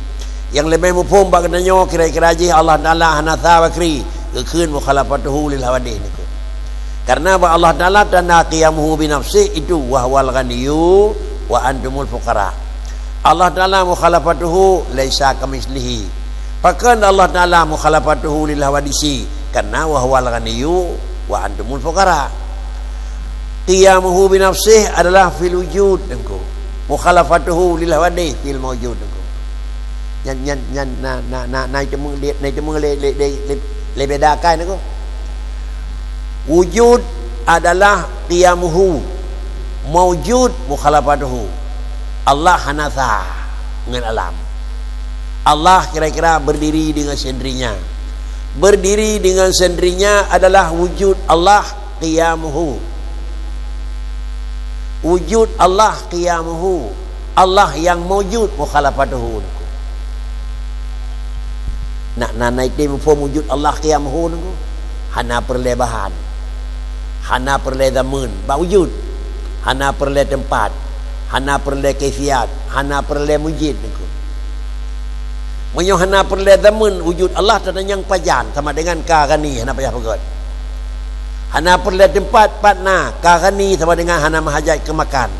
Nyang leubeh muphom bak geutanyoe kira-kira jih Allah Taala hana sa fakri, geukheun "Mukhalafatuhu lil hawadith" neukô. Karena bak Allah Taala tanda "Qiyamuhu bi nafsih" itu "Wa huwal ghaniyyu wa antumul fuqara". Allah Taala "Mukhalafatuhu laisa kamitslihi". Pakon Allah Taala "Mukhalafatuhu lil hawadisi"? Karena "Wa huwal ghaniyyu wa antumul fuqara". "Qiyamuhu bi nafsih" adalah fil wujud neukô. "Mukhalafatuhu lil hawadith" fil maujud neukô. Nyan, nyan, nyan na, na, na, na iteumé lé, na iteumé lé, lé, lé, lé, lé beda kai neukô. Wujud adalah qiyamuhu, maujud mukhalafatuhu. Allah hana sa ngon alam. Allah kira-kira berdiri dengan sendirinya. Berdiri dengan sendirinya adalah wujud Allah, qiyamuhu. Wujud Allah, qiyamuhu. Allah yang maujud, mukhalafatuhu. Nak na, na iteumé muphom wujud Allah, qiyamuhu neukô. Hana peureulée bahan. Hana peureulée zaman bak wujud. Hana peureulée teumpat. Hana peureulée kaifiat. Hana peureulée mujid neukô. Meunyoe hana peureulée zaman wujud Allah, tanda nyang pajan sama dengan ka ghani, hana payah peugét. Hana peureulée teumpat, pat na, ka ghani sama dengan hana meuhajat keu makan.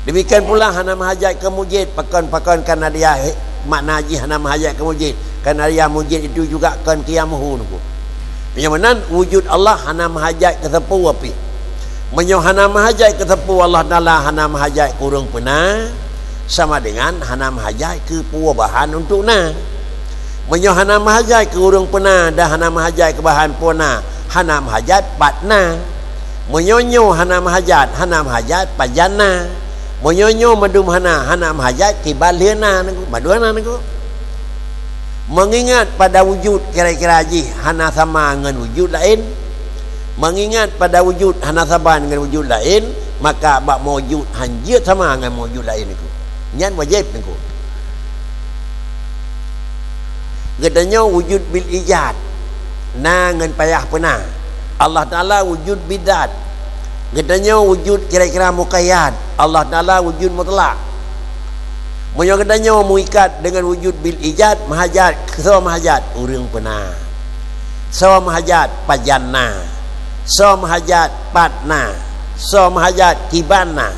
Demikian pula hana meuhajat keu mujid, pakon-pakon karena dia he-, makna jih hana meuhajat keu mujid. Karena dia mujid itu juga kon qiyamuhu neukô. Meunyoe meunan, wujud Allah hana meuhajat keu sapeue pih. Meunyoe hana meuhajat keu sapeue, Allah Taala hana meuhajat keu ureuëng peuna, sama dengan hana meuhajat keu peue bahan untuk na. Meunyoe hana meuhajat keu ureuëng peuna dan hana meuhajat keu bahan peue na, hana meuhajat pat na. Meunyoe nyoe hana meuhajat, hana meuhajat pajan na. Meunyoe nyoe mandum hana, hana meuhajat kiban lheueh na neukô, mandum hana neukô. Mengingat pada wujud kira-kira jih hana sama ngon wujud laén, mengingat pada wujud hana sama ngon wujud laén, maka bak maujud han jeuet sama ngon maujud laén neukô. Nyan wajéb neukô. Geutanyoe wujud bil ijad, na ngon payah peuna. Allah Taala wujud bidzat, Geutanyoe wujud kira-kira muqayyad, Allah Taala wujud mutlak. Meunyoe geutanyoe meuikat deungon wujud bil ijad, meuhajat, soe meuhajat? Ureuëng peuna. Soe meuhajat? Pajan na. Soe meuhajat? Pat na. Soe meuhajat? Kiban na.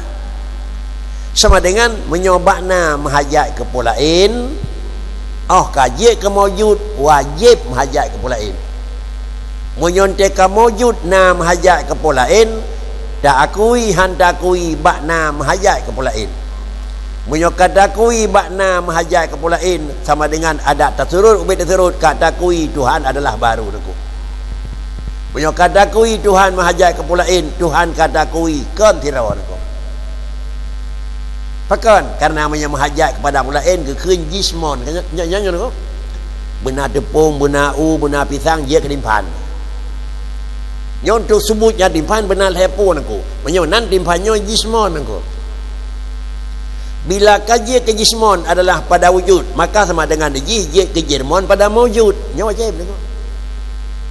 Sama dengan meunyoe bak na meuhajat keu peue laén, óh ka jeuet keu maujud, wajéb meuhajat keu peue laén. Meunyoe teuka maujud na meuhajat keu peue laén, taakui han taakui bak na meuhajat keu peue laén. Meunyoe ka taakui bak na meuhajat keu peue laén, sama dengan adak tasurot ubit tasurot ka taakui Tuhan adalah baru teungku. Meunyoe ka taakui Tuhan meuhajat keu peue laén, Tuhan ka taakui kon sidroe teungku. Pakon? Karena meunyoe meuhajat keupada peue laén geukheun jismon. Nyan, nyan, nyan, nyan, beuna teupông, beuna u, beuna pisang, jeuet keu timphan. Nyoe untuk seubut nyan timphan beuna lhée po nangku. Meunyoe nan timphan nyoe jismon nangku. Bila ka jeuet keu jismon adalah pada wujud, maka sama dengan jih jeuet keu jirmon pada maujud. Nyoe wajéb nangku.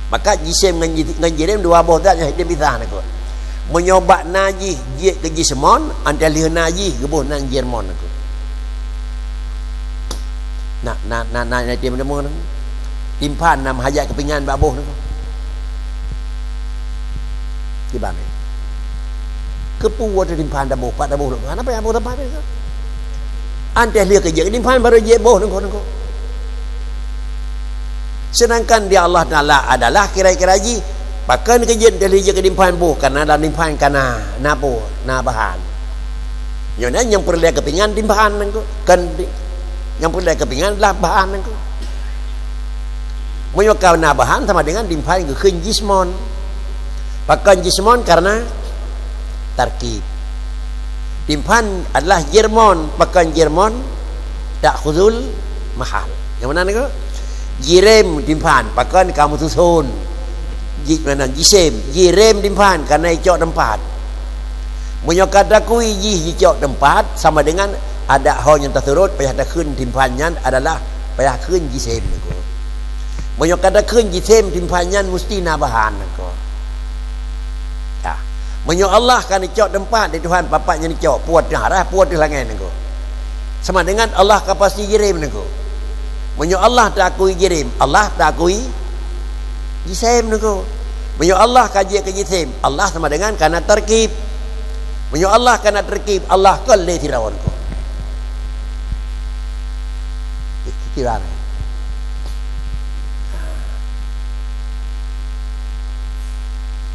Maka jisém ngon ji-, ngon jirém dua boh zat nyang hidéh pisah nangku. Meunyoe bak na jih jeuet keu jismon, antah lheueh na jih geuboh nan jirmon nangku. Na, na, na, na, na, timphan na meuhajat keu pingan bak boh nangku. Kiban, eh? Keupeue watée timphan taboh, pat taboh nangku? Hana payah boh teumpat nangku. Antah lheueh keu jeuet keu timphan baru jeuet boh nangku, nangku. Sedangkan di Allah Taala adalah kira-kira jih, pakon keu jeuet dari jih keu timphan boh, karena dalam timphan ka na, na boh, na bahan. Nyoe na nyang peureulée keu pingan timphan nangku, kon di-, nyang peureulée keu pingan adalah bahan nangku. Meunyoe ka na bahan sama dengan timphan geukheun jismon. Pakon jismon? Karena tarkib. Timphan adalah jirmon, pakon jirmon? Ta'khudhul mahal. Nyang meunan nangku? Jirém timphan, pakon? Ka meususon. Ji-, meunan jisém, jirém timphan, karena jicok teumpat. Meunyoe ka taakui jih jicok teumpat, sama dengan adak ho nyang tasurot, payah takheun timphan nyan adalah payah kheun jisém nangku. Meunyoe ka takheun jisém timphan nyan musti na bahan nangku. Ya. Meunyoe Allah ka neucok teumpat di Tuhan, Bapak nyang neucok, peue teuh arah, peue teuh langét nangku. Sama dengan Allah ka pasti jirém nangku. Meunyoe Allah taakui jirém, Allah taakui jisém nangku. Meunyoe Allah ka jeuet keu jisém, Allah sama dengan ka na tarkib. Meunyoe Allah ka na tarkib, Allah kon lé sidroe nangku. Kiban.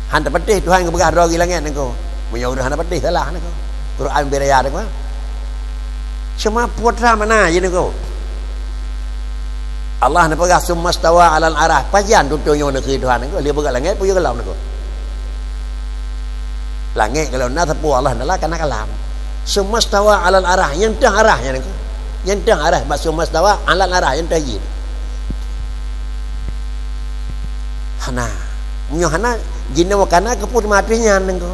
Han tapatéh Tuhan geupeugah droe geuh langét nangku. Meunyoe ureuëng hana patéh salah nangku. Quran beu raya nangku. Cuma peue treuk makna jih nangku. Allah neupeugah, "Tsummastawa 'alal 'arsy." Pajan tutoe nyoe neukheun Tuhan nangku, lheueh peugah langét, peue gohlom nangku. Langét gohlom na, sapeue Allah Taala ka na kalam. "Tsummastawa 'alal 'arsy," nyang teuh arah nyan nangku. Nyang teuh arah bak "Tsummastawa 'alal 'arsy," nyang teuh jih. Hana. Meunyoe hana, jinoe ka na keupeue teuma ateueh nyan nangku.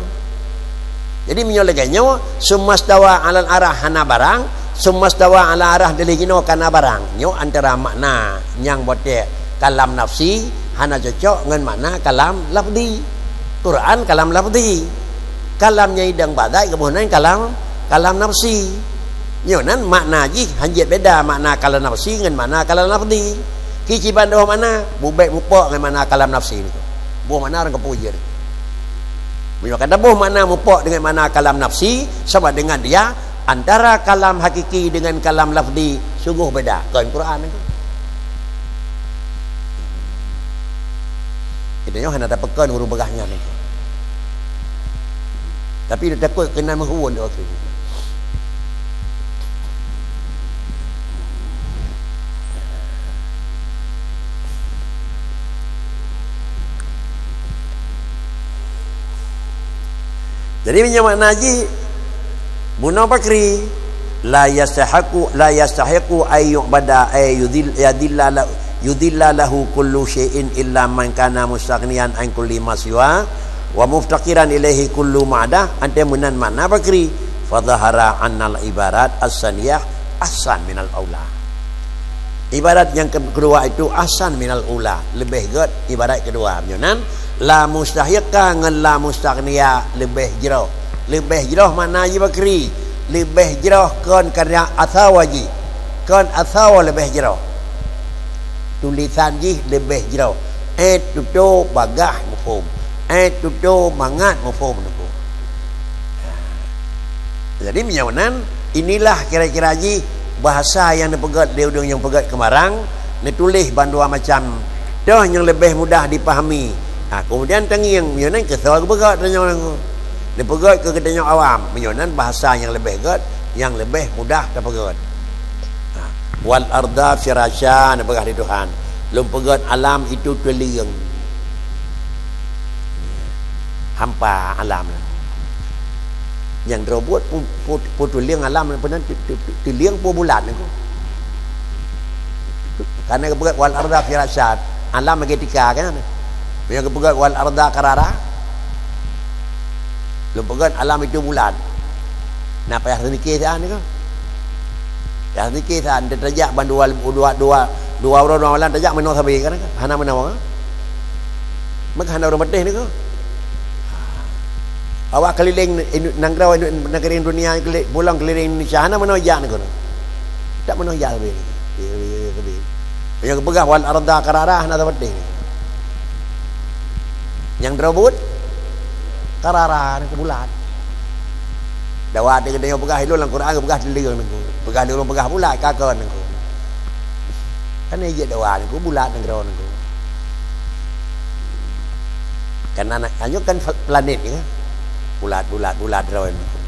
Jadi meunyoe lagée nyoe, "Tsummastawa 'alal 'arsy" hana barang, "Tsummastawa 'alal 'arsy" dilée jinoe ka na barang. Nyoe antara makna nyang boh teuh kalam nafsi hana cocok ngon makna kalam lafzi. Quran kalam lafzi. Kalam nyang idong bak zat geuboh nan kalam, kalam nafsi. Nyoe nan makna jih hanjeuet beda makna kalam nafsi ngon makna kalam lafzi. Kiban boh makna, bubek mupok ngon makna kalam nafsi nangku. Boh makna ureuëng keupeue jih. Meunyoe ka taboh makna mupok dengan makna kalam nafsi, sama dengan dia antara kalam hakiki dengan kalam lafzi sungguh beda. Kon Quran nangku. Kita nyoe hana tapeukon ureuëng peugah nyan nangku. Tapi dia takot kena meuhubung dia waktu. Jadi meunyoe makna jih bunoe pakri, la yastahiqu, la yastahiqu ay yu'bada ay yudhil-, yadhilla la-, yudhilla lahu kullu syai'in illa man kana mustaghniyan an kulli ma siwa wa muftaqiran ilaihi kullu ma'dah, ante meunan makna pakri, fa dhahara annal ibarat as-saniyah ahsan minal aula. Ibarat nyang ke-, kedua itu ahsan minal ula, lebih gét ibarat kedua. Meunyoe nan La mustahiqqa ngon la mustaghniya leubeh jroh. Leubeh jroh makna jih bakri. Leubeh jroh kon karena asawa jih. Kon asawa leubeh jroh. Tulisan jih leubeh jroh. Eh tutoe bagaih muphom. Eh tutoe mangat muphom nunggu. Jadi meunyoe nan, inilah kira-kira jih bahasa nyang neupeugét lé ureuëng nyang peugét keumarang, neutuléh bandua macam. Toh nyang leubeh mudah dipahami. Ha, kemudian tangieng, meunyoe nan keu soe geupeugét tanyoe nangku. Neupeugét keu geutanyoe awam, meunyoe nan bahasa nyang leubeh gét, nyang leubeh mudah tapeugét. Ha, wal arda firasya, neupeugah di Tuhan. Lôn peugét alam itu tulieng. Hampa alam. Nyang droe buet pu-, pu-, pu tulieng alam peue nan tu-, tu-, tu-, tulieng peue bulat nangku. Karena geupeugét wal arda firasya, alam lagée tika kan. Meunyoe geupeugét wal arda qarara, lôn peugét alam itu bulat. Nah, payah seunikeh siat nangku. Payah seunikeh siat, tajak ban dua, dua, dua, dua uroe dua malam tajak meunoe sabe kan. Hana meunoe. Maka hana ureuëng patéh nangku. Awak keliling inu-, nanggroe inu-, nanggroe dunia keli-, pulang keliling Indonesia hana meunoe jak nangku. Tak meunoe jak sabe. Sabe, sabe, sabe. Nyang geupeugah wal arda qarara hana sabe patéh. Nyang droe buet qarara nangku bulat. Dawa teuh geutanyoe peugah ilôn lam Quran geupeugah tulieng nangku. Peugah lé ureuëng peugah bulat ka kon nangku. Kan ijak dawa nangku bulat nanggroe nangku. Kan anak tanyoe kan fal-, planet ni kan. Bulat, bulat, bulat droe nangku.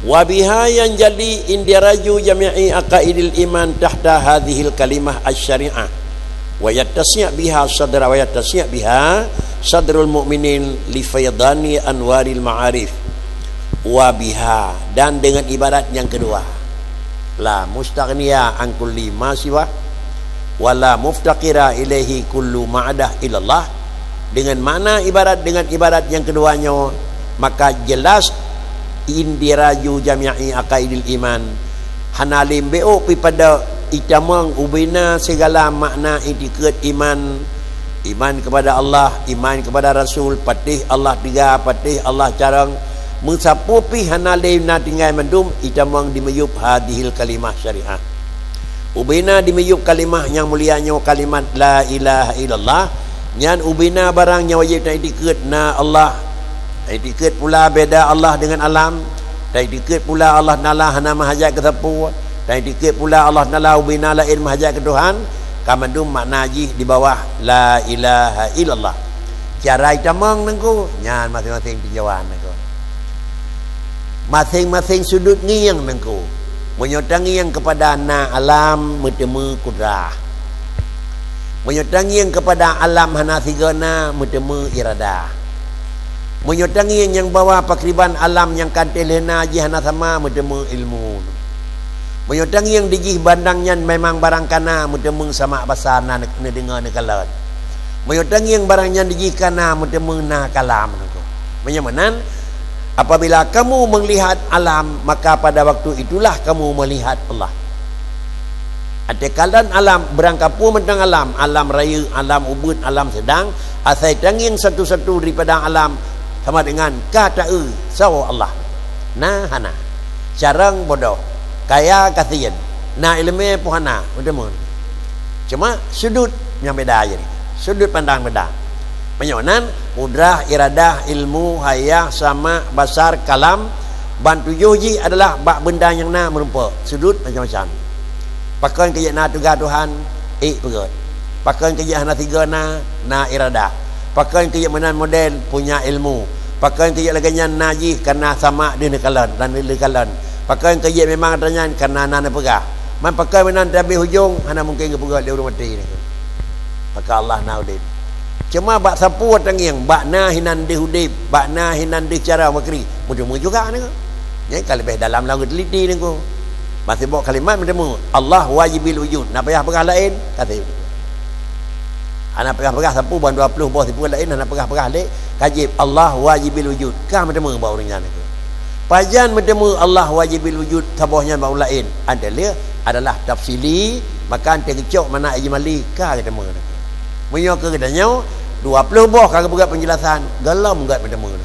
Wa biha yanjali indiraju jami'i aqaidil iman tahta hadhil kalimah asy-syari'ah. Wa yattasi' biha sadra, wa yattasi' biha sadrul mu'minin li faidani anwaril ma'arif. Wa biha, dan dengan ibarat yang kedua. La mustaghniya an kulli ma siwa, wa la muftaqira ilaihi kullu ma'adah illallah. Dengan makna ibarat dengan ibarat yang kedua nyoe, maka jelas indiraju jami'i aqaidil iman. Hana lé bék pi pada itamong ubena segala makna itikeuet iman. Iman kepada Allah, iman kepada Rasul, patéh Allah tiga, patéh Allah carong. Meusapeue pih hana lé na tinggai mandum itamong di miyueb hadhil kalimah syariah. Ubena di miyueb kalimah nyang mulia nyoe kalimat la ilaha illallah, nyan ubena barang nyang wajéb na itikeuet na Allah. Itikeuet pula beda Allah dengan alam. Itikeuet pula Allah Taala hana meuhajat keu sapeue. Itikeuet pula Allah Taala ubena laén meuhajat keu Tuhan. Ka mandum makna jih di bawah la ilaha illallah. Cara itamong nangku, nyan maséng-maséng tinjauan nangku. Maséng-maséng sudut ngieng nangku. Meunyoe tangieng keupada na alam, meuteumé kudrah. Meunyoe tangieng keupada alam hana sigoe na, meuteumé iradah. Meunyoe tangieng nyang bahwa pakriban alam nyang ka teuh lheueh na jih hana sama, meuteumé ilmu. Meunyoe tangieng di jih bandang nyan memang barang ka na, meuteumé samak basa na neudeungoe neukalon. Meunyoe tangieng barang nyan di jih ka na, meuteumé na kalam nangku. Meunyoe meunan, apabila kamu melihat alam, maka pada waktu itulah kamu melihat Allah. Watée kalon alam, beurangkapeue mantong alam, alam rayeuk, alam ubeut, alam seudang, asai tangieng satu-satu daripada alam sama dengan ka taeu saboh Allah. Na hana. Carong bodoh, kaya gasien, na iéleumé pih hana, meuteumé. Cuma sudut nyang beda jadi. Sudut pandang beda. Meunyoe nan, kudrah, iradah, ilmu, hayah, sama, basar, kalam, ban tujoh jih adalah bak benda nyang na meurumpok. Sudut macam-macam. Pakon keu jeuet na tugaih Tuhan, ék peugét. Pakon keu jeuet hana sigoe na, na iradah. Pakon keu jeuet meunan model, punya ilmu. Pakon keu jeuet lagée nyan na jih, kana sama deuh neukalon, dan deuh neukalon. Pakon keu jeuet memang atra nyan, kana na neupeugah. Man pakon meunan tabeh ujong, hana mungken geupeugét lé ureuëng maté nyoe. Maka Allah na udeb. Cuma bak sapeue tangieng, bak na hinan deuh udeb, bak na hinan deuh cara makri, meuteumé juga nyoe. Nyan ka leubeh dalam lam geuteliti nyoe. Ban sibok kalimat meuteumé, Allah wajibil wujud. Na payah peugah laén, ka seb. Hana peugah-peugah sapeue ban dua ploh boh sipeue laén, hana peugah-peugah lé, ka jeb Allah wajibil wujud. Ka meuteumé bak ureuëng nyan nyoe. Pajan meuteumé Allah wajibil wujud saboh nyan bak ureuëng laén? Adalah, adalah tafsili, maka ante geucok makna ijmali, ka geuteumé nyoe. Meunyoe keu geutanyoe, dua ploh boh ka geupeugah peunjelasan, gohlom gét meuteumé.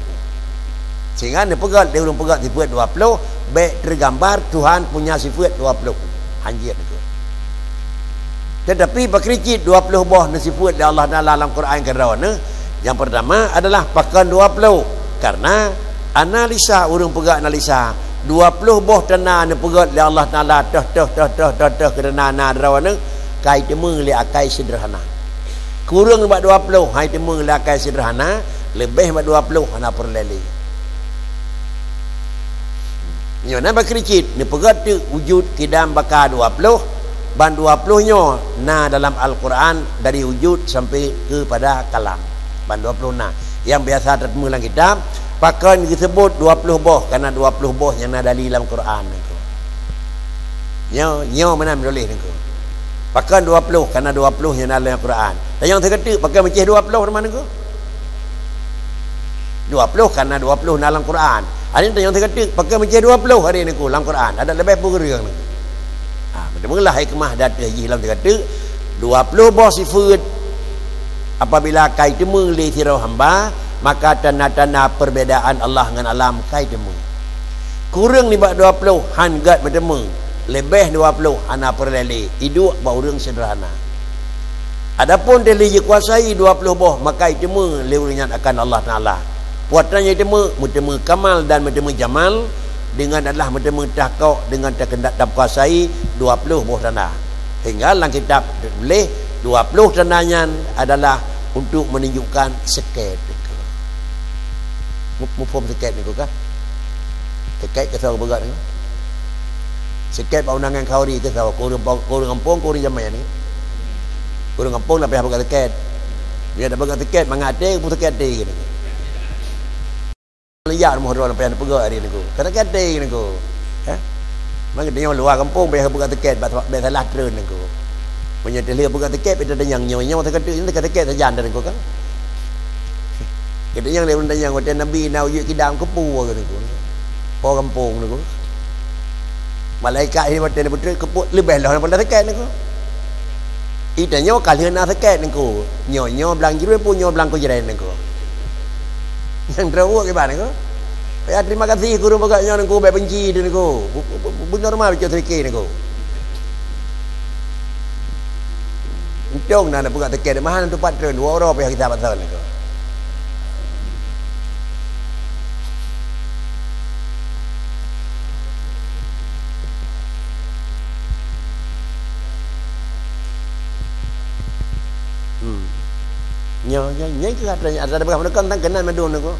Sehingga neupeugét lé ureuëng peugét sifeuet dua ploh, bék teugambar Tuhan punya sifeuet dua ploh. Hanjeuet neukeue. Tetapi pakri cit dua ploh boh neusifeuet lé Allah Taala lam Quran keudroe neuh. Yang pertama adalah pakon dua ploh. Karena analisa ureuëng peugét analisa, dua ploh boh tanda neupeugét lé Allah Taala toh, toh, toh, toh, toh, toh keu tanda na droe neuh, kai teumé lé akai sederhana. Kureueng bak dua ploh hai teumé lé akai sederhana, leubeh bak dua ploh hana peureulée lé. Nyoe na bakri cit, neupeugét teuk wujud kidam baka dua ploh, ban dua ploh nyoe na dalam Al-Quran dari wujud sampai kepada kalam. Ban dua ploh na. Yang biasa teuteumé lam kitab, pakon geuseubut dua ploh boh, karena dua ploh boh nyang na dali lam Quran nangko. Nyoe, nyoe meunan tuléh nangko. Pakon dua ploh, karena dua ploh nyang na lam Quran. Tanyong teuketeuk, pakon meucéh dua ploh teuma nangko? Dua ploh karena dua ploh na lam Quran. Hari ni tanyong teuketeuk, pakon meucéh dua ploh hari nangko lam Quran. Ada leubeh peue geurieng nangko. Ha, meuteumé lah hikmah dan jih lam teuketeuk, dua ploh boh sifeuet apabila kai teumé lé sidroe hamba, maka tanda-tanda perbedaan Allah ngon alam kai teumé. Kureueng nibak dua ploh han gét meuteumé, leubeh dua ploh hana peureulée lé, iduek bak ureuëng sederhana. Adapun teulheueh jikuasai dua ploh boh, maka iteumé lé ureuëng nyan akan Allah Taala. Puatan nyang iteumé, meuteumé kamal dan meuteumé jamal, dengan adalah meuteumé tahkok, dengan teukeundak takuasai dua ploh boh tanda. Hingga lam kitab tuléh dua ploh tanda nyan adalah untuk menunjukkan seket. Mu-, muphom seket nangko kah? Seket keu soe geupeugah nangko? Seket bak undangan khauri keu soe? Keu ureuëng po-, keu ureuëng gampông, keu ureuëng jamé nangko? Keu ureuëng gampông na payah peugah seket. Bila dak peugah seket, mangat até, peue seket até nangko. Lijak rumoh droe na payah neupeugah hari nangko. Ka seket até nangko. Hah? Mangkeu tanyoe luwa gampông payah peugah seket, bak, bak salah treun nangko. Meunyoe teulheueh peugah seket, pih tatanyong nyoe, nyoe seket, nyoe seket sajan nangko kan? Geutanyong lé ureuëng tanyong, watée Nabi na ujeut kidam keupeue nangko. Po gampông nangko. Malaikat hina watée neupeutrek keupeue leubeh lom daripada seket nangko. Ita nyoe ka lheueh na seket nangko. Nyoe, nyoe blang juruen peue nyoe blang kujren nangko. Nyang droe kiban nangko. Ya, terima kasih guru bagak nyoe nangko, bék benci tu nangko. Bu-, bu-, bu-, bu-, normal bacut sedikit nangko. Untông na neupeugah teuke, mahal tupat treun, dua uroe payah gisa pasoe nangko. Hmm. Nyoe, nyoe, nyoe keuh atra, atra peugah meunukon tan keunan mandum nangko.